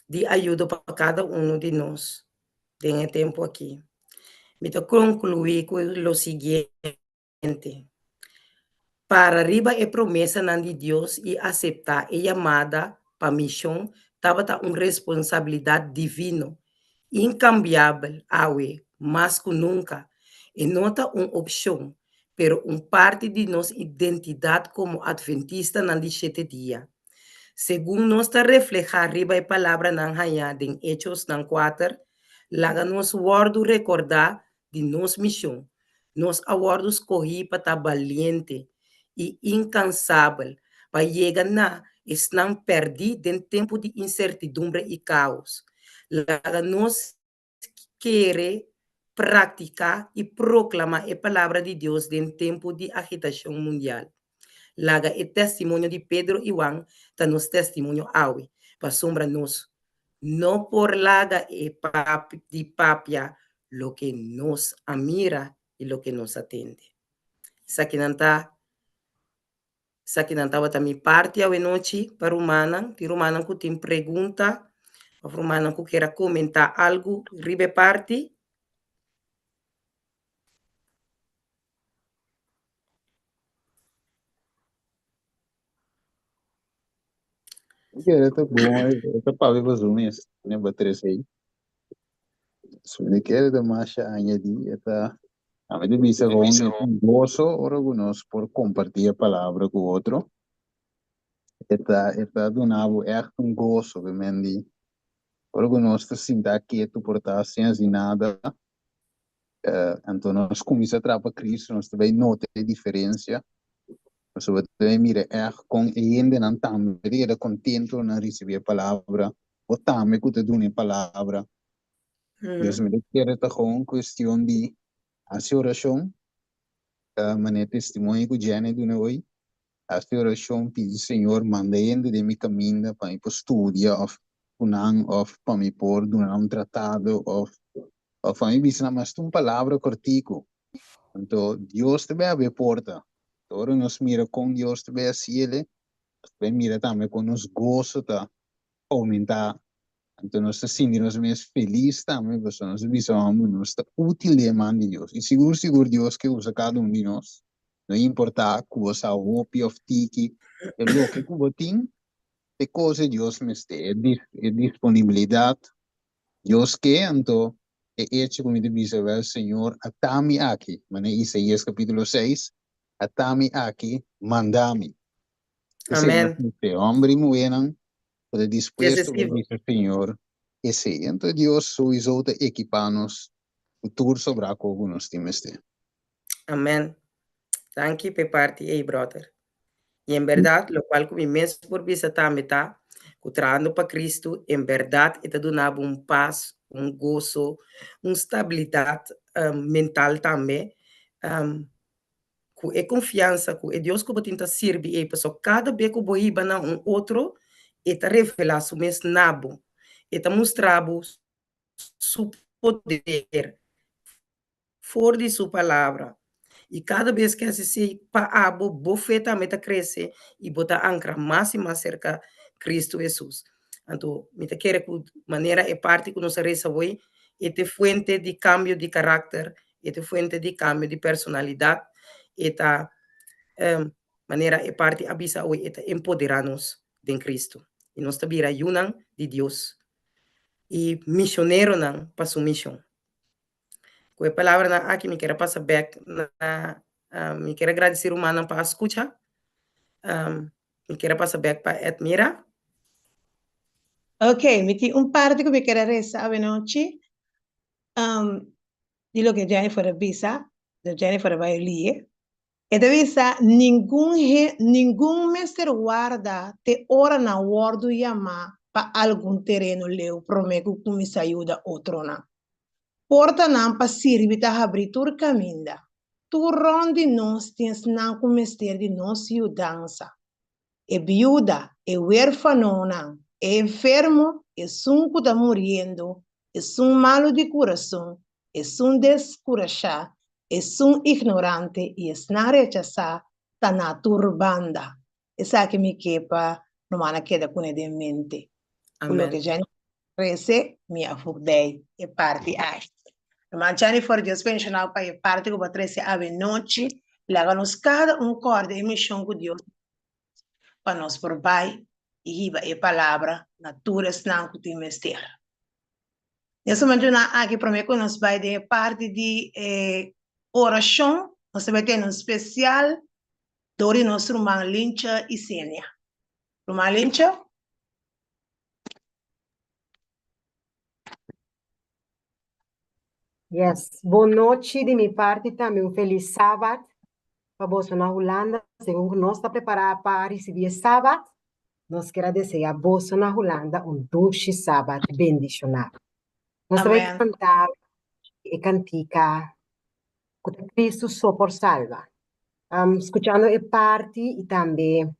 di ayudo pa kada unu di nos den e tempu aki. Mi ta konkluí ku lo siguiente. Para riba e promesanan di Dios i aseptá e yamada pa mishon tabata un responsabilidat divino, inkambiabel awe mas ku nunka. E no ta un opshon, pero un parti di nos identidat komo Atventistanan di Shete Dia. Segun nos ta reflehá riba e palabranan hañá den Echosnan kuater, laga nos wòrdu rekordá di nos mishon. Nos a wòrdu skohí pa ta baliente i inkansabel pa yega na esnan pèrdí den tempu di insertidumbre i kaos. Laga nos kere, praktiká i proklamá e Palabra di Dios den tempu di agitashon mundial. Laga e testimonio di Pedro i Juan ta nos testimonio awe, pasobra nos no por laga e di papia loke nos a mira i loke nos a tende. Esakinan ta esakinan tabata mi parti awenochi pa rumannan. Tin rumannan ku tin pregunta òf rumannan ku kier a komentá algu riba e parti? Kere ta bon, e ta papia pa su mes, ne ba trese ei. Su mi kere ta masha añadí, e ta, ami ta bisa gewoon un goso ora ku nos por kompartí e palabra ku otro. E ta, e ta duna bo ègt un goso, ke men di, ora ku nos ta sinta ketu por ta sin hasi nada, Anto nos kuminsá traha pa Cristo, nos ta bai nota e diferensia. Pasobra ta bai mira ègt kon e hendenan tambe ta keda kontentu ora nan risibí e palabra, bo tambe ku ta duna e palabra. Dus mi ta kere ta gewoon un kuestion di hasi orashon, manera testimonio ku Jenny duna hoy, hasi orashon pidi Señor manda hende den mi kaminda pa mi por studia òf ku nan òf pa mi por duna nan un tratado òf Òf a mi bisa nan mas ta un palabra kòrtiku. Anto Dios ta bai habri e porta. Anto ora nos mira kon Dios ta bai hasi el, nos ta bai mira tambe kon nos goso ta oumentá. Anto nos ta sinti nos mes felis tambe pasobra nos ta bisa, Hòmber, nos ta útil den e man di Dios. I sigur sigur Dios ke usa kada un di nos. No importá ku bo sa hopi òf tiki, e loke ku bo tin, e kos e Dios mester, e disponibilidat Dios ke, anto e echo ku mi ta bisa, wèl, Señor, ata mi aki, manera Isaías kapítulo seis, ata mi aki, manda mi. Esei Amèn. nos mester, hòmber i muhénan ku ta dispuesto pa Decisivo. bisa Señor esei. Anto Dios souiso ta ekipá nos ku tur sobrá kos ku nos tin mester. Amèn. Danki p'e parti ei, bròder. I en bèrdat, lokual ku mi mes por bisa tambe ta ku trahando pa Kristu, en bèrdat e ta duna bo un pas, un goso, un stabilidat mental tambe, ku e konfiansa ku e Dios ku bo tin ta sirbi ei, pasobra kada be ku bo hiba na un otro, e ta revelá su mes na bo, e ta mustra bo su poder. for di su palabra. I kada bes ke hasi esei pa abo, bo fe tambe ta krese i bo ta ankra mas i mas serka Kristu Hesus. Anto, mi ta kere ku manera e parti ku nos a resa awoi, e ta e fuente di kambio di karakter, e ta e fuente di kambio di personalidat, e ta manera e parti a bisa awoi, e ta empoderá nos den Kristu. I nos ta bira yunan di Dios i mishoneronan pa su mishon. Ku e palabranan aki mi kier a pasa bek na mi kier a gradisí rumannan pa a skucha. Mi kier a pasa bek pa Edmira. Ok, mi tin un parti ku mi kier a resa awenochi di loke Jennifer a bisa, Jennifer a bai lie. E ta bisa, Ningun he, ningun mester warda te ora nan wòrdu yamá pa algun tereno leu promé ku kuminsá yuda otronan. Portanan pa sirbi ta habrí tur kaminda. Tur rònt di nos tin esnan ku mester di nos yudansa. E biuda, e wérfanonan, e enfermo, esun ku ta muriendo, esun malu di kurason, esun deskurashá, esun ignorante i esnan rechasá ta na tur banda. Esaki mi ke pa rumannan keda kuné den mente. Ku loke Jennifer trese, mi a fuk dei e parti aki. Ruman Jennifer, Dios bendishoná bo pa e parti ku bo a trese awenochi. Laga nos kada un kòrda e mishon ku Dios pa nos por bai i hiba e palabra na tur esnan ku tin mester. Den su momentunan aki promé ku nos bai den e parti di e orashon, nos ta bai tene un spesial dor di nos ruman Lintje Isenia. Ruman Lintje? Yes, bon nochi di mi parti tambe un felis sabat pa boso na Hulanda, segun ku nos ta prepará pa risibí e sabat, nos kier a deseá boso na Hulanda un dushi sabat bendishoná. Nos ta bai kanta e kantika ku ta Kristu so por salba. Skuchando e parti i tambe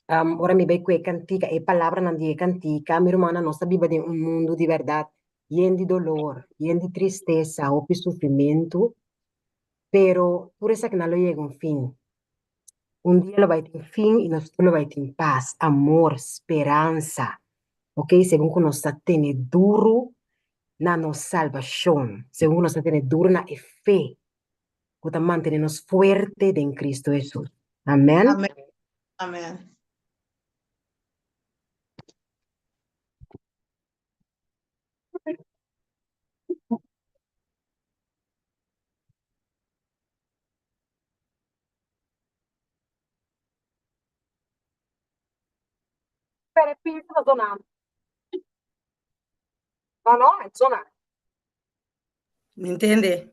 ora mi bai ku e kantika, e palabranan di e kantika, mi rumannan nos ta biba den un mundu di bèrdat yen di dolor, yen di tristesa, hopi sufrimentu, pero tur esakinan lo yega un fin. Un dia lo bai tin fin i nos tur lo bai tin pas, amor, speransa, ok, segun ku nos ta tene duru na nos salbashon, segun ku nos ta tene duru na e fe ku ta mantene nos fuerte den Kristu Hesus. Amen. Amen. Amen. Pero e pizza ta zonando. No, no, e ta zonando. Mi ntende.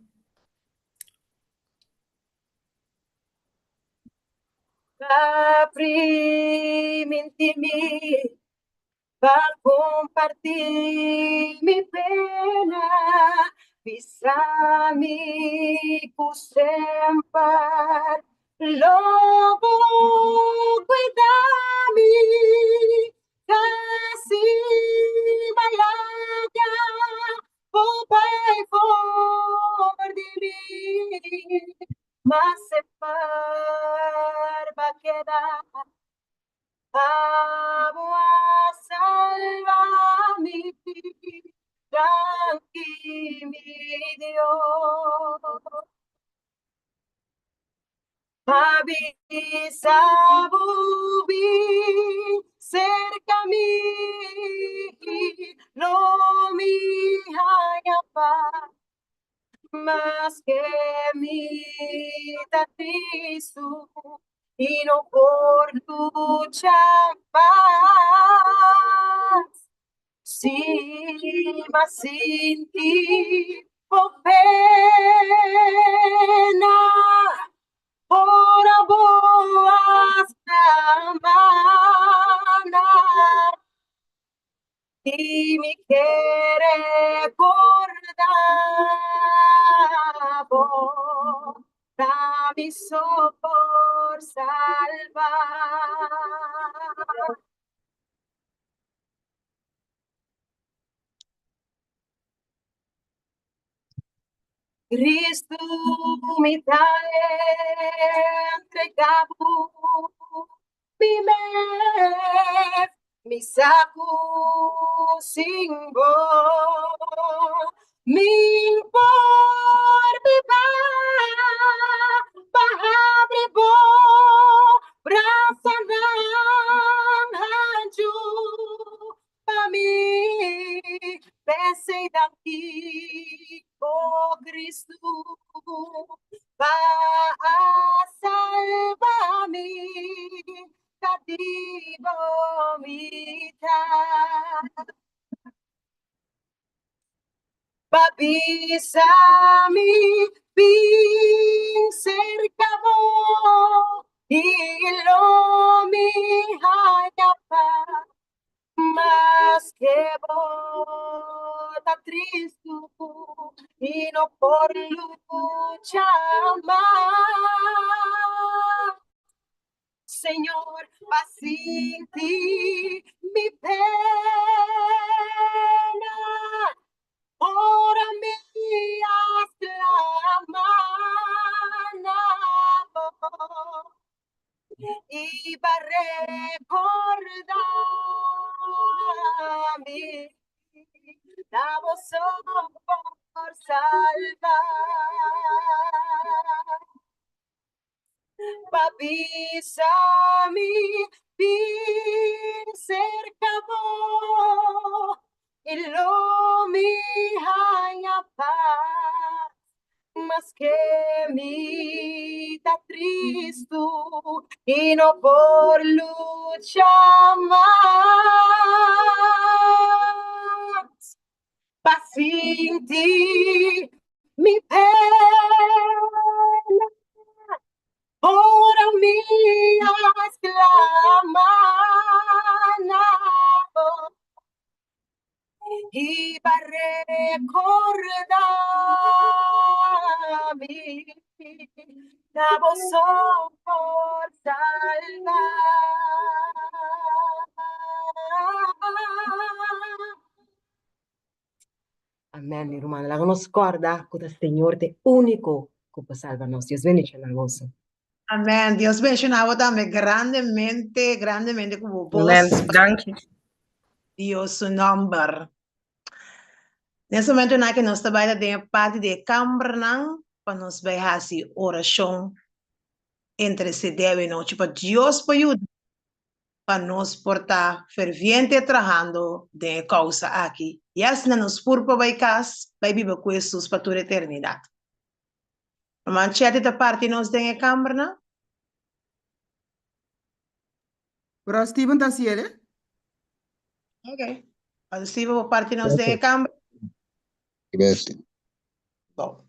Pa priminti mi Pa kompartí mi pena, bisa mi ku semper lo bo kuida mi, kasi malaga bo bai for di mi, ma semper b'a keda. Abo a salva mi, danki mi Dios. Pa bisa bo bin cerca mi, lo mi haña paz. Maske mi ta tristu i no por lucha mas, si m'a sinti bo pena, ora bo a sklama na. I mi kere korda bo, ta mi so por salba. Cristo mi ta entrega bo mi mes, mi sa ku sin bo mi por biba, pa habri bo brasanan hanchu pa mi, p'esei danki. Bo Cristo pa a salba mi catibo mi ta. Pa bisa mi bin cerca bo i lo mi haña paz. Maske bo ta tristu i no por lucha mas. Señor, pa sinti mi pena, ora mi a sklama na bo i pa rekordá mi ta bo so por salba. Pa bisa mi bin serka bo i lo mi haña pas. Maske mi ta tristu i no por lucha mas. Pa sinti mi pena, ora mi a sklama na bo i pa rekordá mi ta bo so por salba. Amen, mi ruman. Laga nos kòrda ku ta Señor ta e úniko ku por salba nos. Dios bendishoná boso. Amen. Dios bendishoná bo tambe grandemente, grandemente ku bo bos. Amen. Danki. Dios su nòmber. Den es momentonan ke nos ta bai ta den e parti di e kambernan pa nos bai hasi orashon entre sedé awenochi pa Dios por yuda pa nos por ta ferviente trahando den e kousa aki, i asina nos pur por bai kas bai biba ku Hesus pa tur eternidat. Ruman Chetty ta parti nos den e kambernan. Bro Steven ta hasiel e? Ok. Pastor Steven por parti nos den e kamber? Gracias. Bon.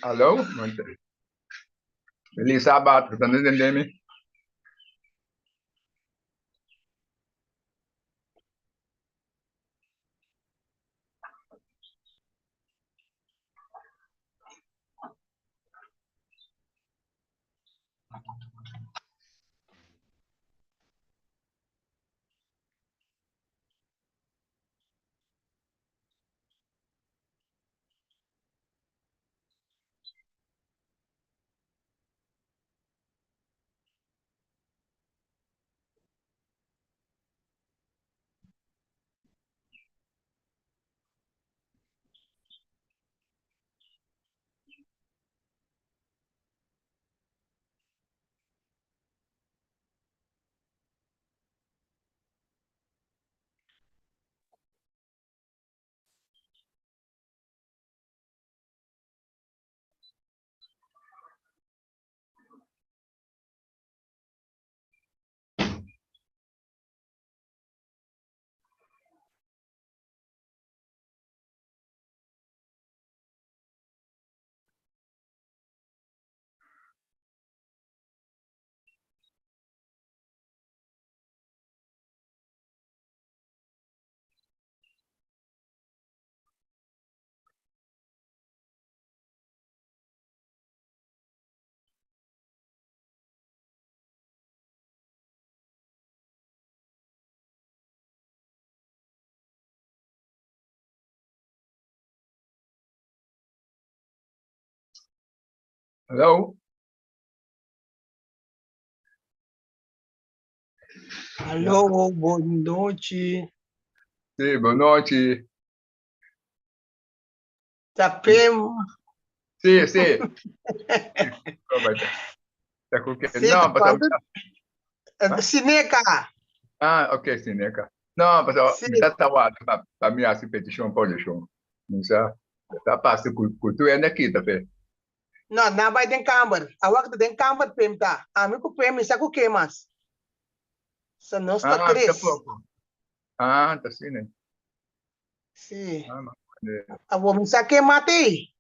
Aló, Feliz Sabat, bo ta entende mi? Hallo? Hallo, bon nochi. Sí, bon nochi. Ta Pim. Sí, sí. Ta ku ke? Sí, No, pasó. Eh, Sineca. Ah, ok, Sineca. No, pasó. Sí. Mi ta wak pa pa mi hasi petishon pa orashon. Mi sa ta pasa ku ku tur hende aki ta fe. No, nan bai den kamber. Awor ta den kamber Pim ta. Ami ku Pim, mi sa ku ke mas. So nos ta Ah, ta tres. poko. Ah, ta asina. Sí. Ah, ma eh, Awor mi sa ke mate.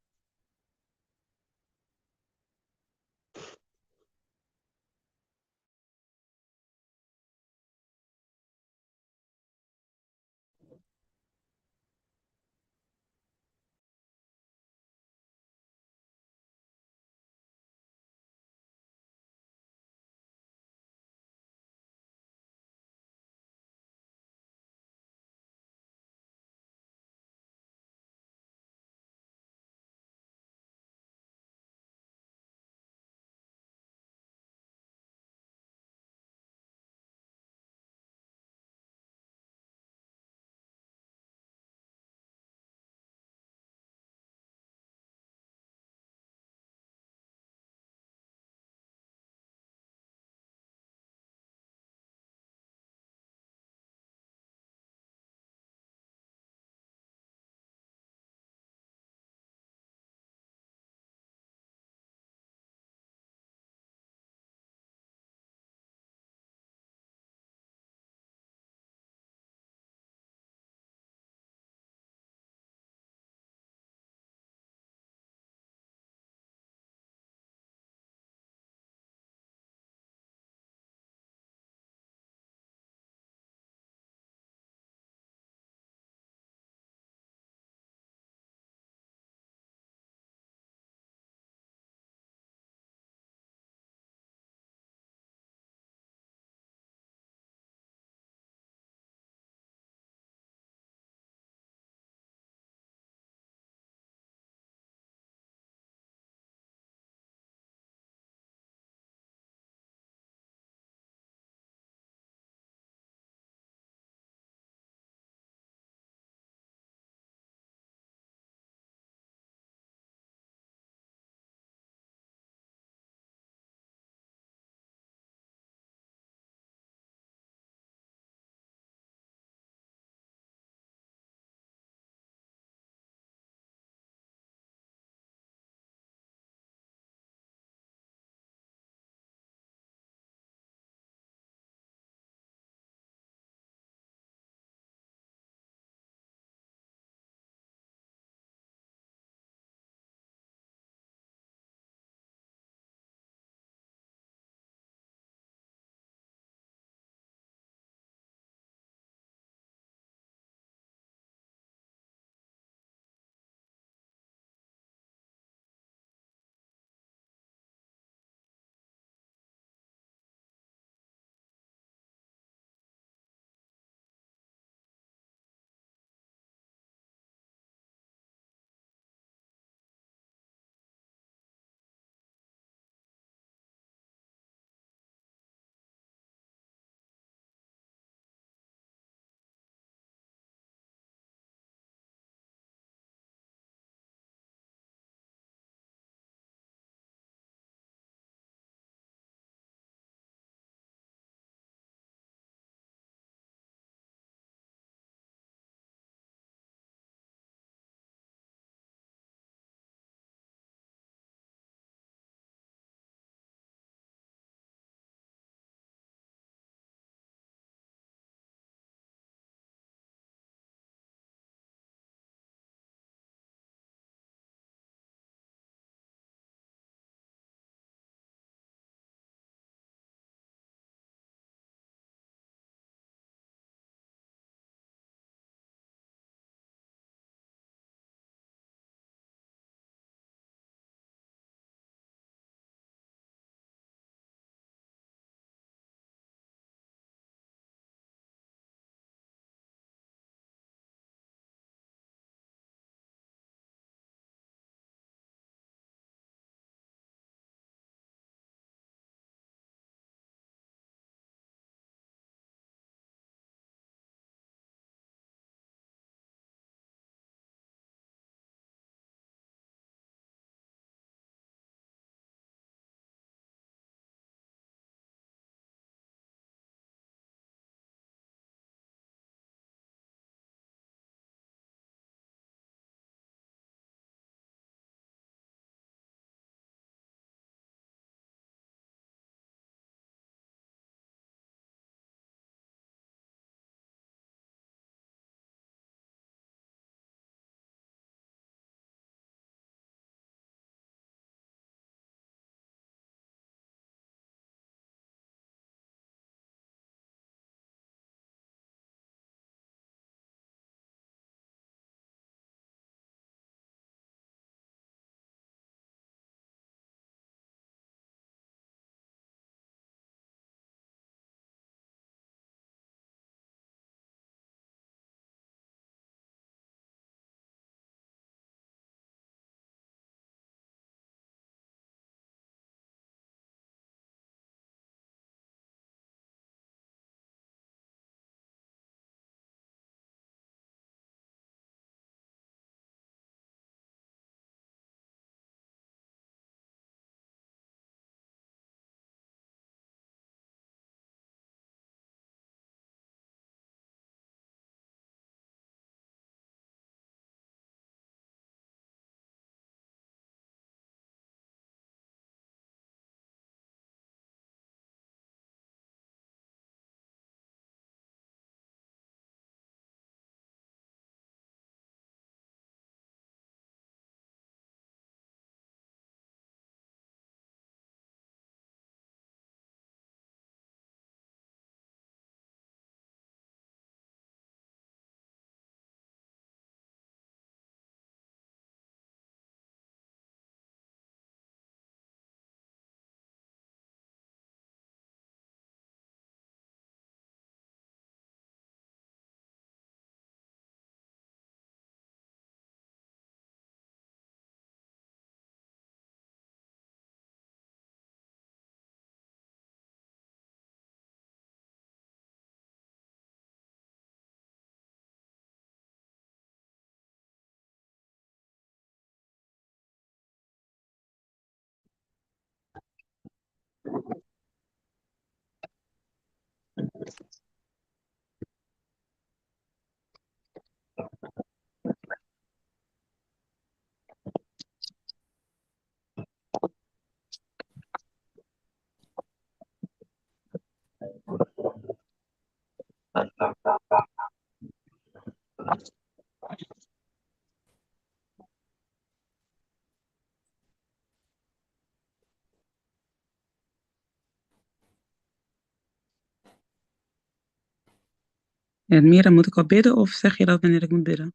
Edmira, moet ik al bidden of zeg je dat wanneer ik moet bidden?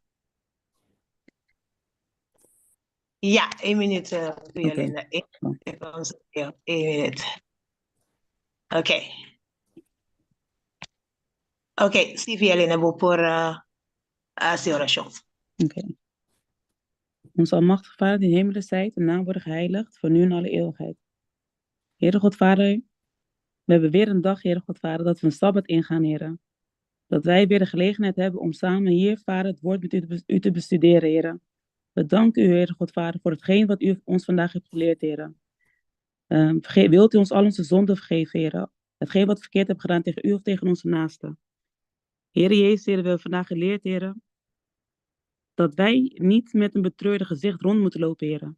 Ja, één minuut, Oké. Violinda. Eén minuut. Oké. Oké, sí, Violinda, bo por hasi orashon. Oké. Onze almachtige Vader die in hemelen zijt, uw naam wordt geheiligd voor nu en alle eeuwigheid. Heere God Vader, we hebben weer een dag, Heere God Vader, dat we een Sabbat ingaan, Heere. Dat wij weer de gelegenheid hebben om samen hier, Vader, het woord met u te bestuderen, Heere. We danken u, Heere God Vader, voor hetgeen wat u ons vandaag hebt geleerd, Heere. Wilt u ons al onze zonden vergeven, Heere? Hetgeen wat we verkeerd hebben gedaan tegen u of tegen onze naasten. Heere Jezus, Heere, we hebben vandaag geleerd, Heere, dat wij niet met een betreurde gezicht rond moeten lopen, Heere.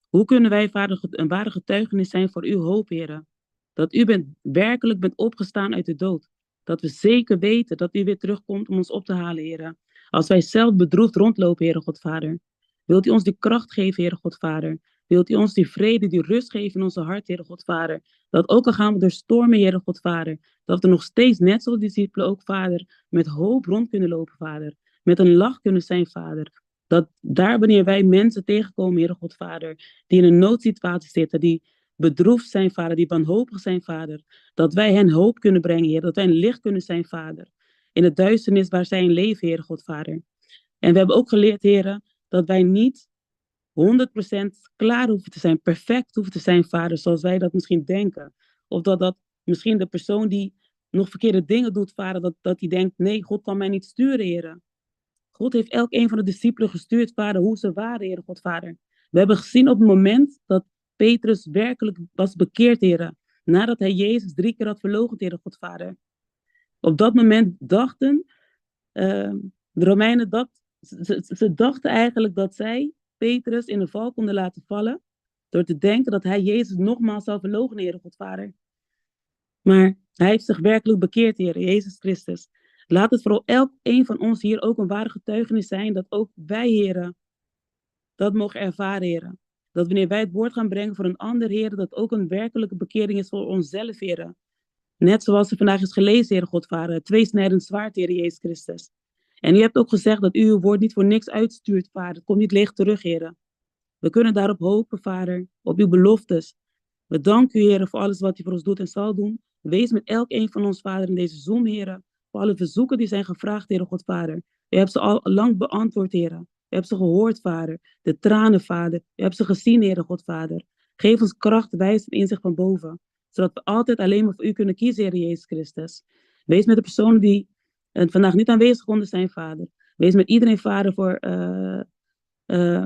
Hoe kunnen wij, Vader, een ware getuigenis zijn voor uw hoop, Heere? Dat u werkelijk bent opgestaan uit de dood. Dat we zeker weten dat u weer terugkomt om ons op te halen, Heere. Als wij zelf bedroefd rondlopen, Heere God, Vader. Wilt u ons die kracht geven, Heere God, Vader? Wilt u ons die vrede, die rust geven in onze hart, Heere God, Vader? Dat ook al gaan we door stormen, Heere God, Vader. Dat we nog steeds, net zoals de discipelen ook, Vader, met hoop rond kunnen lopen, Vader. Met een lach kunnen zijn, Vader. Dat daar wanneer wij mensen tegenkomen, Heere God, Vader, die in een noodsituatie zitten, die bedroefd zijn, Vader, die wanhopig zijn, Vader, dat wij hen hoop kunnen brengen, Heer, dat wij een licht kunnen zijn, Vader, in de duisternis waar zij in leven, Heere God, Vader. En we hebben ook geleerd, Heere, dat wij niet 100% klaar hoeven te zijn, perfect hoeven te zijn, Vader, zoals wij dat misschien denken. Of dat dat misschien de persoon die nog verkeerde dingen doet, Vader, dat die denkt, nee, God kan mij niet sturen, Heere. God heeft elk een van de discipelen gestuurd, Vader, hoe ze waren, Heere God, Vader. We hebben gezien op het moment dat Petrus werkelijk was bekeerd, Heere. Nadat hij Jezus 3 keer had verloochend, Heere God, Vader. Op dat moment dachten de Romeinen dat, ze dachten eigenlijk dat zij Petrus in de val konden laten vallen. Door te denken dat hij Jezus nogmaals zou verloochenen, Heere God, Vader. Maar hij heeft zich werkelijk bekeerd, Heere, Jezus Christus. Laat het voor elk een van ons hier ook een ware getuigenis zijn dat ook wij, Heere, dat mogen ervaren, Heere. Dat wanneer wij het woord gaan brengen voor een ander, Heere, dat ook een werkelijke bekering is voor onszelf, Heere. Net zoals er vandaag is gelezen, Heere God, Vader, het tweesnijdend zwaard, Heere Jezus Christus. En u hebt ook gezegd dat u uw woord niet voor niks uitstuurt, Vader. Het komt niet leeg terug, Heere. We kunnen daarop hopen, Vader, op uw beloftes. We danken u, Heere, voor alles wat u voor ons doet en zal doen. Wees met elk een van ons, Vader, in deze Zoom, Heere. Voor alle verzoeken die zijn gevraagd, Heere God, Vader. U hebt ze al lang beantwoord, Heere. U hebt ze gehoord, Vader. De tranen, Vader. U hebt ze gezien, Heere God, Vader. Geef ons kracht, wijsheid en inzicht van boven. Zodat we altijd alleen maar voor u kunnen kiezen, Heere Jezus Christus. Wees met de personen die vandaag niet aanwezig konden zijn, Vader. Wees met iedereen, Vader,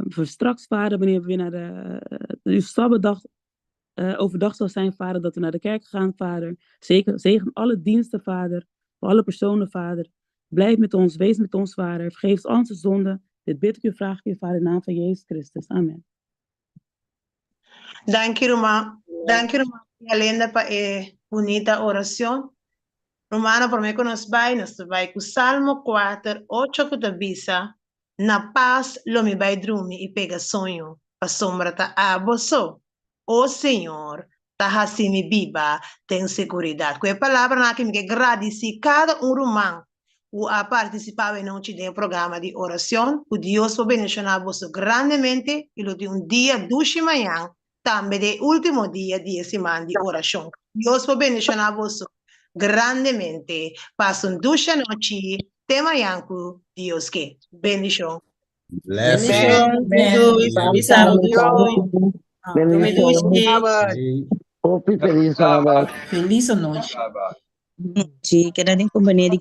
voor straks, Vader, wanneer we weer naar de uw Sabbatdag overdag zal zijn, Vader, dat we naar de kerk gaan, Vader. Zeker, zegen alle diensten, Vader. Voor alle personen, Vader. Blijf met ons, wees met ons, Vader. Vergeef ons onze zonden. Dit bid ik u, vraag ik u, Vader, in de naam van Jezus Christus. Amen. Dank je, Roma. Dank je, Roma. Linda, pa e bonita oración. Romano, por mim que nos vai, nos vai com Salmo 4, 8, que te bisa, na paz lo mi vai drumi e pega sonho, pa sombra ta aboso. O Senhor, ta hasi mi biba, tem seguridade. Com a palavra na que me agradeci cada um romano o a participar em um programa de oração, o Deus vai bendicionar você grandemente e lo de um dia duche manhã, também de último dia de semana de oração. Deus vai bendicionar você grandemente. Passa um duche noite, até manhã com Deus que bendição. Blessing. Bendição. Bendição. Bendição. Bendição. Hope feliz sábado. Feliz noite. Sim, queda em companhia de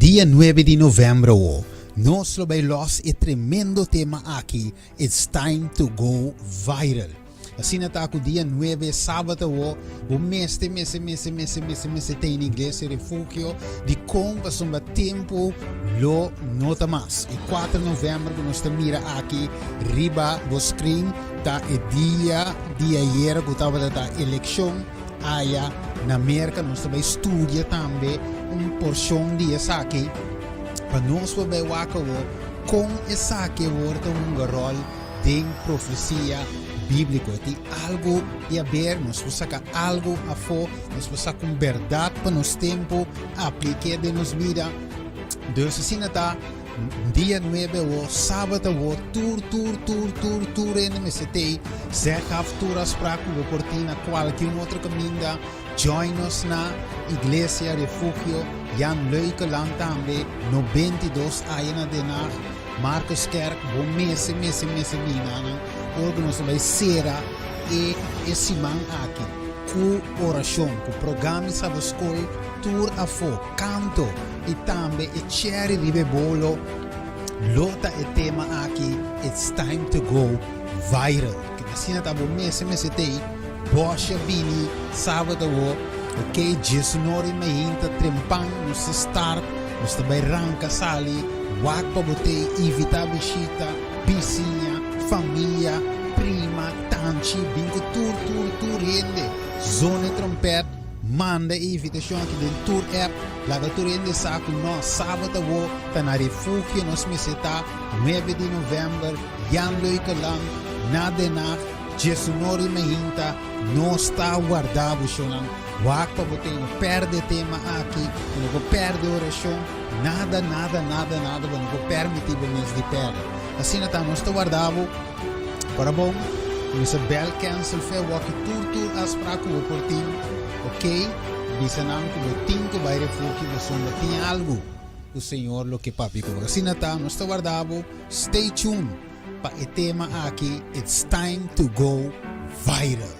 Dia nuebe di november awo, nos lo bay los e tremendo tema aki, It's time to go viral. Asina ta cu dia nuebe, sabat awo, bo mester, mester, mester, mester, mester, mester ta in Iglesia Refugio, dicon? Pasobra tempo lo no ta mas. E cuater november cu nos ta mira aki riba bo screen ta e dia di ayera cu tabata ta eleccion aya na Merca. Nos ta bay studia tambe un porcion di esaki pa nos por bay wak awo con esaki awor ta hunga rol den profecia bíblico. E tin algo di haber, nos por saca algo afó, nos por saca un berdad pa nos tempo, apliqué den nos bida. Dus asina ta, dia nuebe awo, sabat awo, tur, tur, tur, tur, tur hende mester tei. Zeg af tur afspraak cu bo por tin na cualke un otro caminda. Join nos na Iglesia Refugio Jan Leukeland tambe, 92 aya na Den Haag. Marcuskerk, bo mester, mester, mester bini nan ora ku nos ta bai sera e e siman aki ku orashon, ku programa di Sabbatschool tur afó, kanto i tambe e cherry riba e bolo lo ta e tema aki It's time to go viral. Asina ta bo mester, mester t'ei bosha bini sabado awo, ok, djesnor i mainta trempan nos ta start. Nos ta bai ranka sali, wak pa bo te invita bishita, bisiña, famia, prima, tanchi, bin ku tur tur tur hende. Zona e trompet, manda e invitashon aki den tur app, laga tur hende sa ku nos sabat awo ta na Refugio nos mester ta nuebe di november, Jan Leukeland, na Den Haag, djesunor di mainta, nos ta warda bo shownan. Wak pa bo ten no perde tema aki, bo no por perde orashon, nada, nada, nada, nada bo no por permiti bo mes di perde. Asina ta nos ta warda bo ora bon, kuminsa bel cancel fe awaki tur tur afsprak ku bo por tin, ok, bisa nan ku bo tin ku bai refugio pasobra tin algu ku Señor lo ke papia ku bo. Asina ta nos ta warda bo, stay tuned pa e tema aki, it's time to go viral.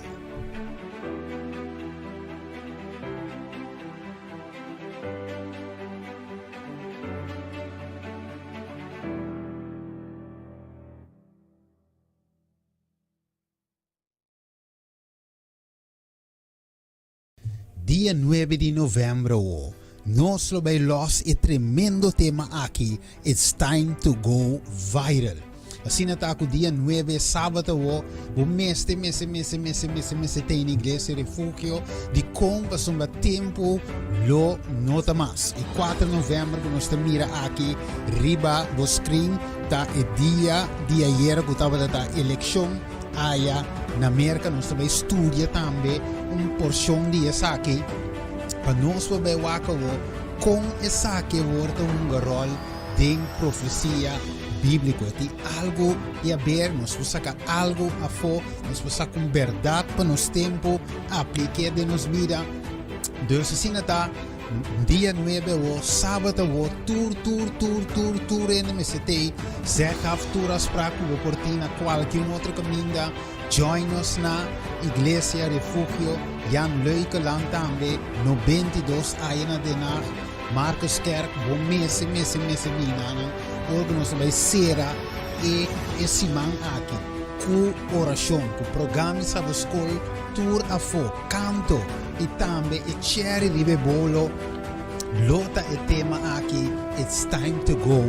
Dia nuebe di november awo, nos lo bay los e tremendo tema aki, It's time to go viral. Asina ta ku dia nuebe sabat awo, bo mester, mester, mester, mester, mester, mester ta in Iglesia Refugio, dikon? Pasobra tempu lo no ta mas. E kuater november ku nos ta mira aki riba bo screen ta e dia di ayera ku tabata ta elekshon aya na Merka. Nos ta bai studia tambe un porshon di esaki pa nos por bai wak awo kon esaki awor ta hunga ròl den profesia bíbliko. E tin algu di haber, nos por saka algu afó, nos por saka un bèrdat pa nos tempu, aplik'é den nos bida. Dus asina ta, dia nuebe awor, sabat awor, tur, tur, tur, tur, tur hende mester t'ei. Zeg af tur afsprak ku bo por tin na kualke un otro kaminda. Join nos na Iglesia Refugio Jan Leukeland tambe, 92 aya na Den Haag. Marcuskerk, bo mester, mester, mester bini nan ora ku nos ta bai sera e e siman aki ku orashon, ku programa di Sabbatschool tur afó, kanto i tambe e cherry riba e bolo lo ta e tema aki, It's time to go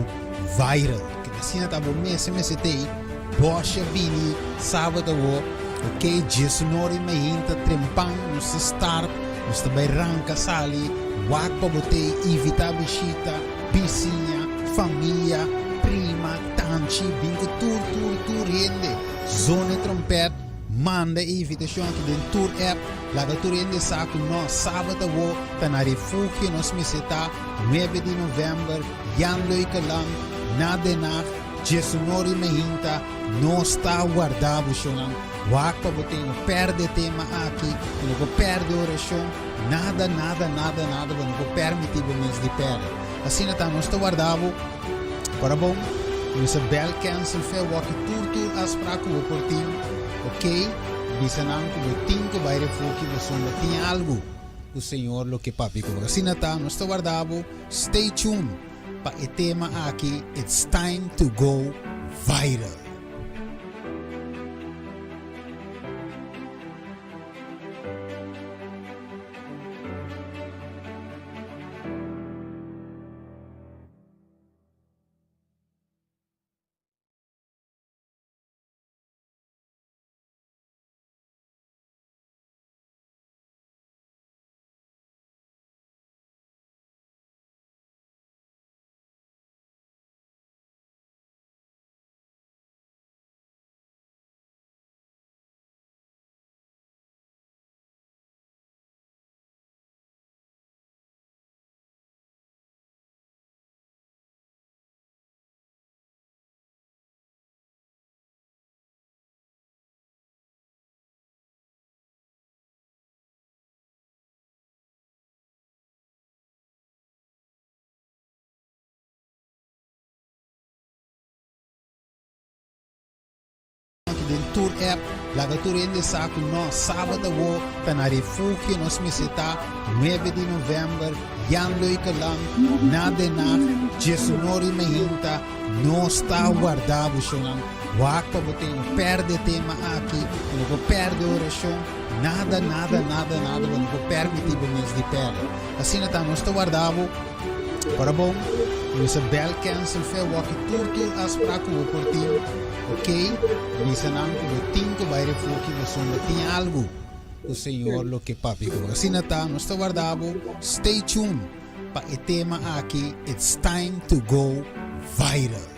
viral. Asina ta bo mester, mester t'ei. Bosha bini sabado awo, ok, djesnor di mainta trempan nos ta start, nos ta bai ranka sali, wak pa bo tei, invita bishita, bisiña, famia, prima, tanchi, bin ku tur tur tur hende, zona e trompet, manda e invitashon aki den tur app, laga tur hende sa ku nos sabado awo ta na Refugio nos mester ta nuebe di november, Jan Leukeland, na Den Haag. Djesunor i mehinta nos ta warda bo shownan. Wak pa bo ten no perde e tema aki, bo no por perde orashon, nada nada nada nada bo no por permiti bo mes di perde. Asina ta nos ta warda bo ora bon kuminsa bel cancel fe awaki tur tur afsprak ku bo por tin ok bisa nan ku bo tin ku bai refugio pasobra tin algu ku Señor lo ke papia ku bo. Asina ta nos ta warda bo stay tuned. pa e tema aki It's time to go viral. Aki den tur app, laga tur hende sa ku nos Sabat awo ta na Refugio, nos mester ta nuebe di november, Jan Leukeland, na Den Haag, Djesunori Mehinta, nos ta warda bo shownan, wak pa bo ten, no perde tema aki, bo no por perde orashon, nada, nada, nada, nada bo no por permiti bo mes di perde. Asina ta, nos ta warda bo, ora bon, bo mester bel cancel fe awaki tur tur afspraak ku bo por tin. Ok, bisa nan ku bo tin ku bai refugio pasobra tin algu ku Señor lo ke papia ku bo. Asina ta, nos ta warda bo. Stay tuned pa e tema aki, It's time to go viral.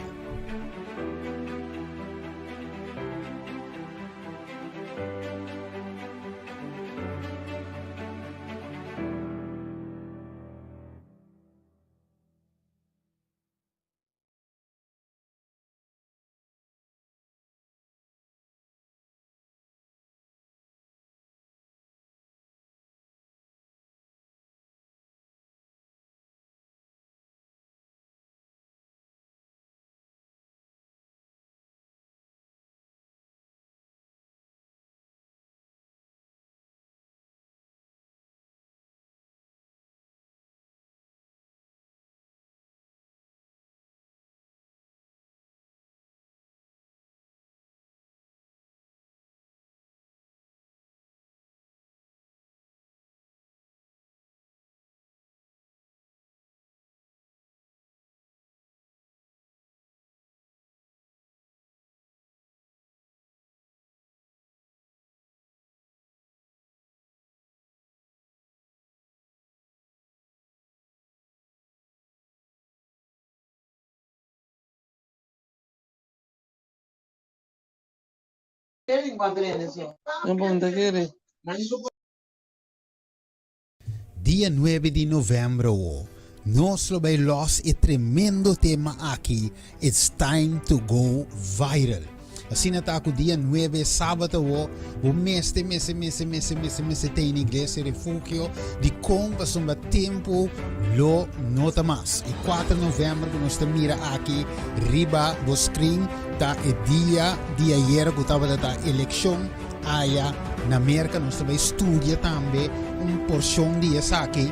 Dia nuebe di november awo, nos lo bay los e tremendo tema aki, It's time to go viral. Asina ta ku dia nuebe sabat awo, bo mester, mester, mester, mester, mester, mester ta in Iglesia Refugio dikon pasobra tempu lo no ta mas. E kuater november ku nos ta mira aki riba bo screen ta e dia di ayera ku tabata ta elekshon aya na Merka. Nos ta bai studia tambe un porshon di esaki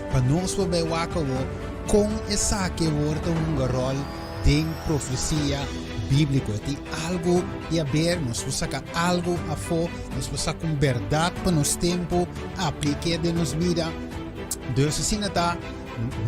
pa nos por bai wak awo kon esaki awor ta hunga ròl den profesia bíbliko. E tin algu di haber, nos por saka algu afó, nos por saka un bèrdat pa nos tempu, aplik'é den nos bida. Dus asina ta,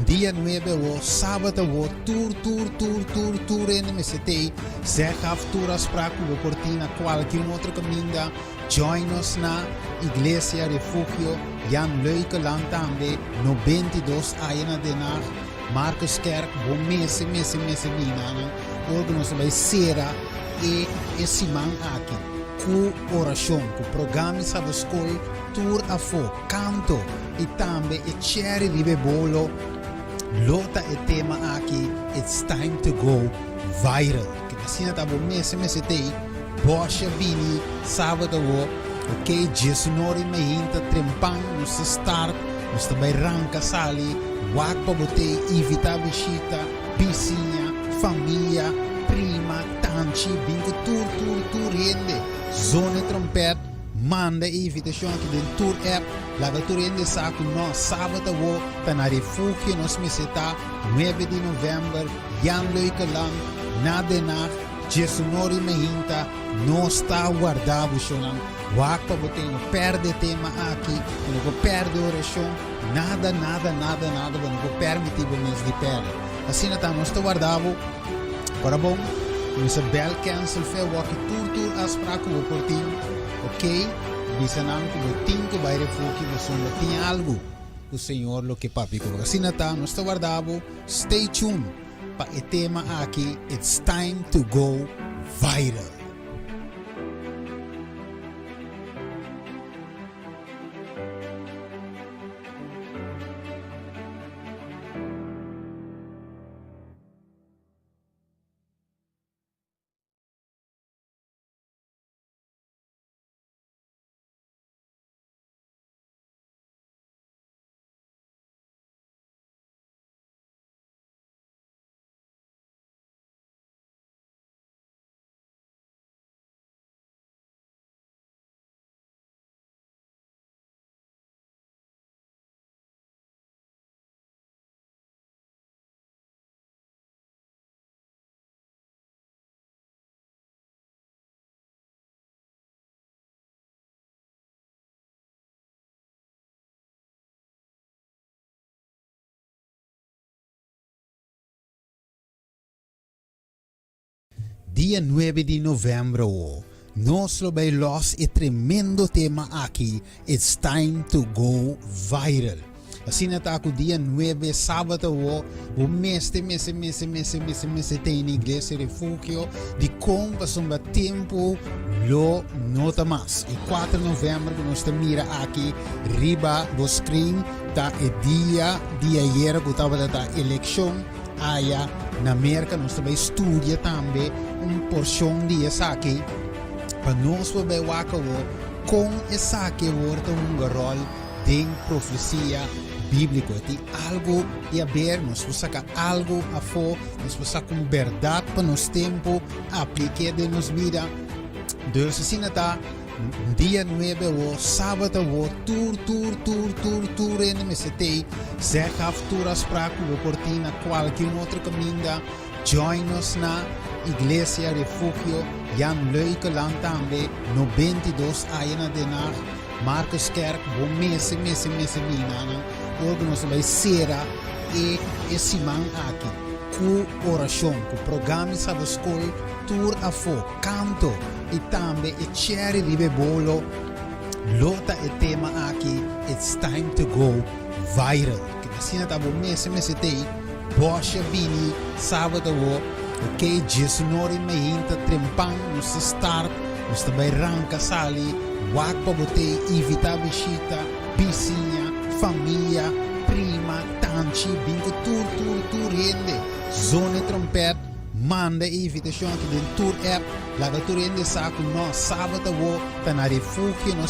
dia nuebe awor, sabat awor, tur, tur, tur, tur, tur hende mester t'ei. Zeg af tur afsprak ku bo por tin na kualke un otro kaminda. Join nos na Iglesia Refugio Jan Leukeland tambe, 92 aya na Den Haag. Marcuskerk, bo mester, mester, mester bini nan ora ku nos ta bai sera e e siman aki ku orashon, ku programa di Sabbatschool tur afó, kanto i tambe e cherry riba e bolo lo ta e tema aki It's time to go viral. Ke asina ta bo mester, mester t'ei bòsha bini sábado awo, ok, djesnori meinta trempan nos ta start, nos ta bai ranka sali. Wak pa bo te invita bishita, bisiña, famia, prima, tanchi, bin ku tur tur tur hende. Zona e trompet, Manda e invitashon aki den tur app, laga tur hende sa ku nos Sabat awo ta na Refugio nos mester ta nuebe di novèmber, Jan Leukeland, na Den Haag, djesunor i mehinta, nos ta warda bo shownan. Wak pa bo ten, no pèrdè e tema aki, bo no por pèrdè orashon, nada, nada, nada, nada bo no por pèrmití bo mes di pèrdè. Asina ta, nos ta warda bo. Ora bon, kuminsá bèl cancel fe awor ki tur tur afsprak ku bo por tin, ok, bisa nan ku bo tin ku bai refugio pasobra tin algu ku Señor lo ke papia ku bo. Asina ta, nos ta warda bo, stay tuned pa e tema aki, It's time to go viral. Dia nuebe di november awo, nos lo bay los e tremendo tema aki, It's time to go viral. Asina ta cu dia nuebe, sabat awo, bo mester, mester, mester, mester, mester, mester ta in Iglesia Refugio, dicon? Pasobra tempo lo no ta mas. E cuatro november cu nos ta mira aki riba bo screen ta e dia di ayera cu tabata ta eleccion. Aya na Merka nos ta bai studia tambe un porshon di esaki pa nos por bai wak awor kon esaki awor ta hunga ròl den profesia bíbliko. E tin algu di haber, nos por saka algu afó, nos por saka un bèrdat pa nos tempu, aplik'é den nos bida. Dus asina ta. Dia nuebe awo, sabat awo, tur, tur, tur, tur, tur hende mester tei. Zeg af tur afspraak ku bo por tin na kualke un otro kaminda. Join nos na Iglesia Refugio Jan Leukeland tambe, 92 aya na Den Haag, Marcuskerk. Bo mester, mester, mester bini nan ora ku nos ta bai sera e e siman aki ku orashon, ku programa di Sabbatschool tur afó. Kanto i tambe e cherry riba e bolo lo ta e tema aki It's time to go viral. Asina ta bo mester mester tei bosha bini sabado awo ok djesunor i mainta trempan nos ta start nos ta bai ranka sali wak pa bo tei invita bishita bisiña famia prima tanchi bin ku tur tur tur hende zona e trompet Manda e invitashon aki den tur app. Laga tur hende sa ku nos Sabat awo ta na Refugio. Nos.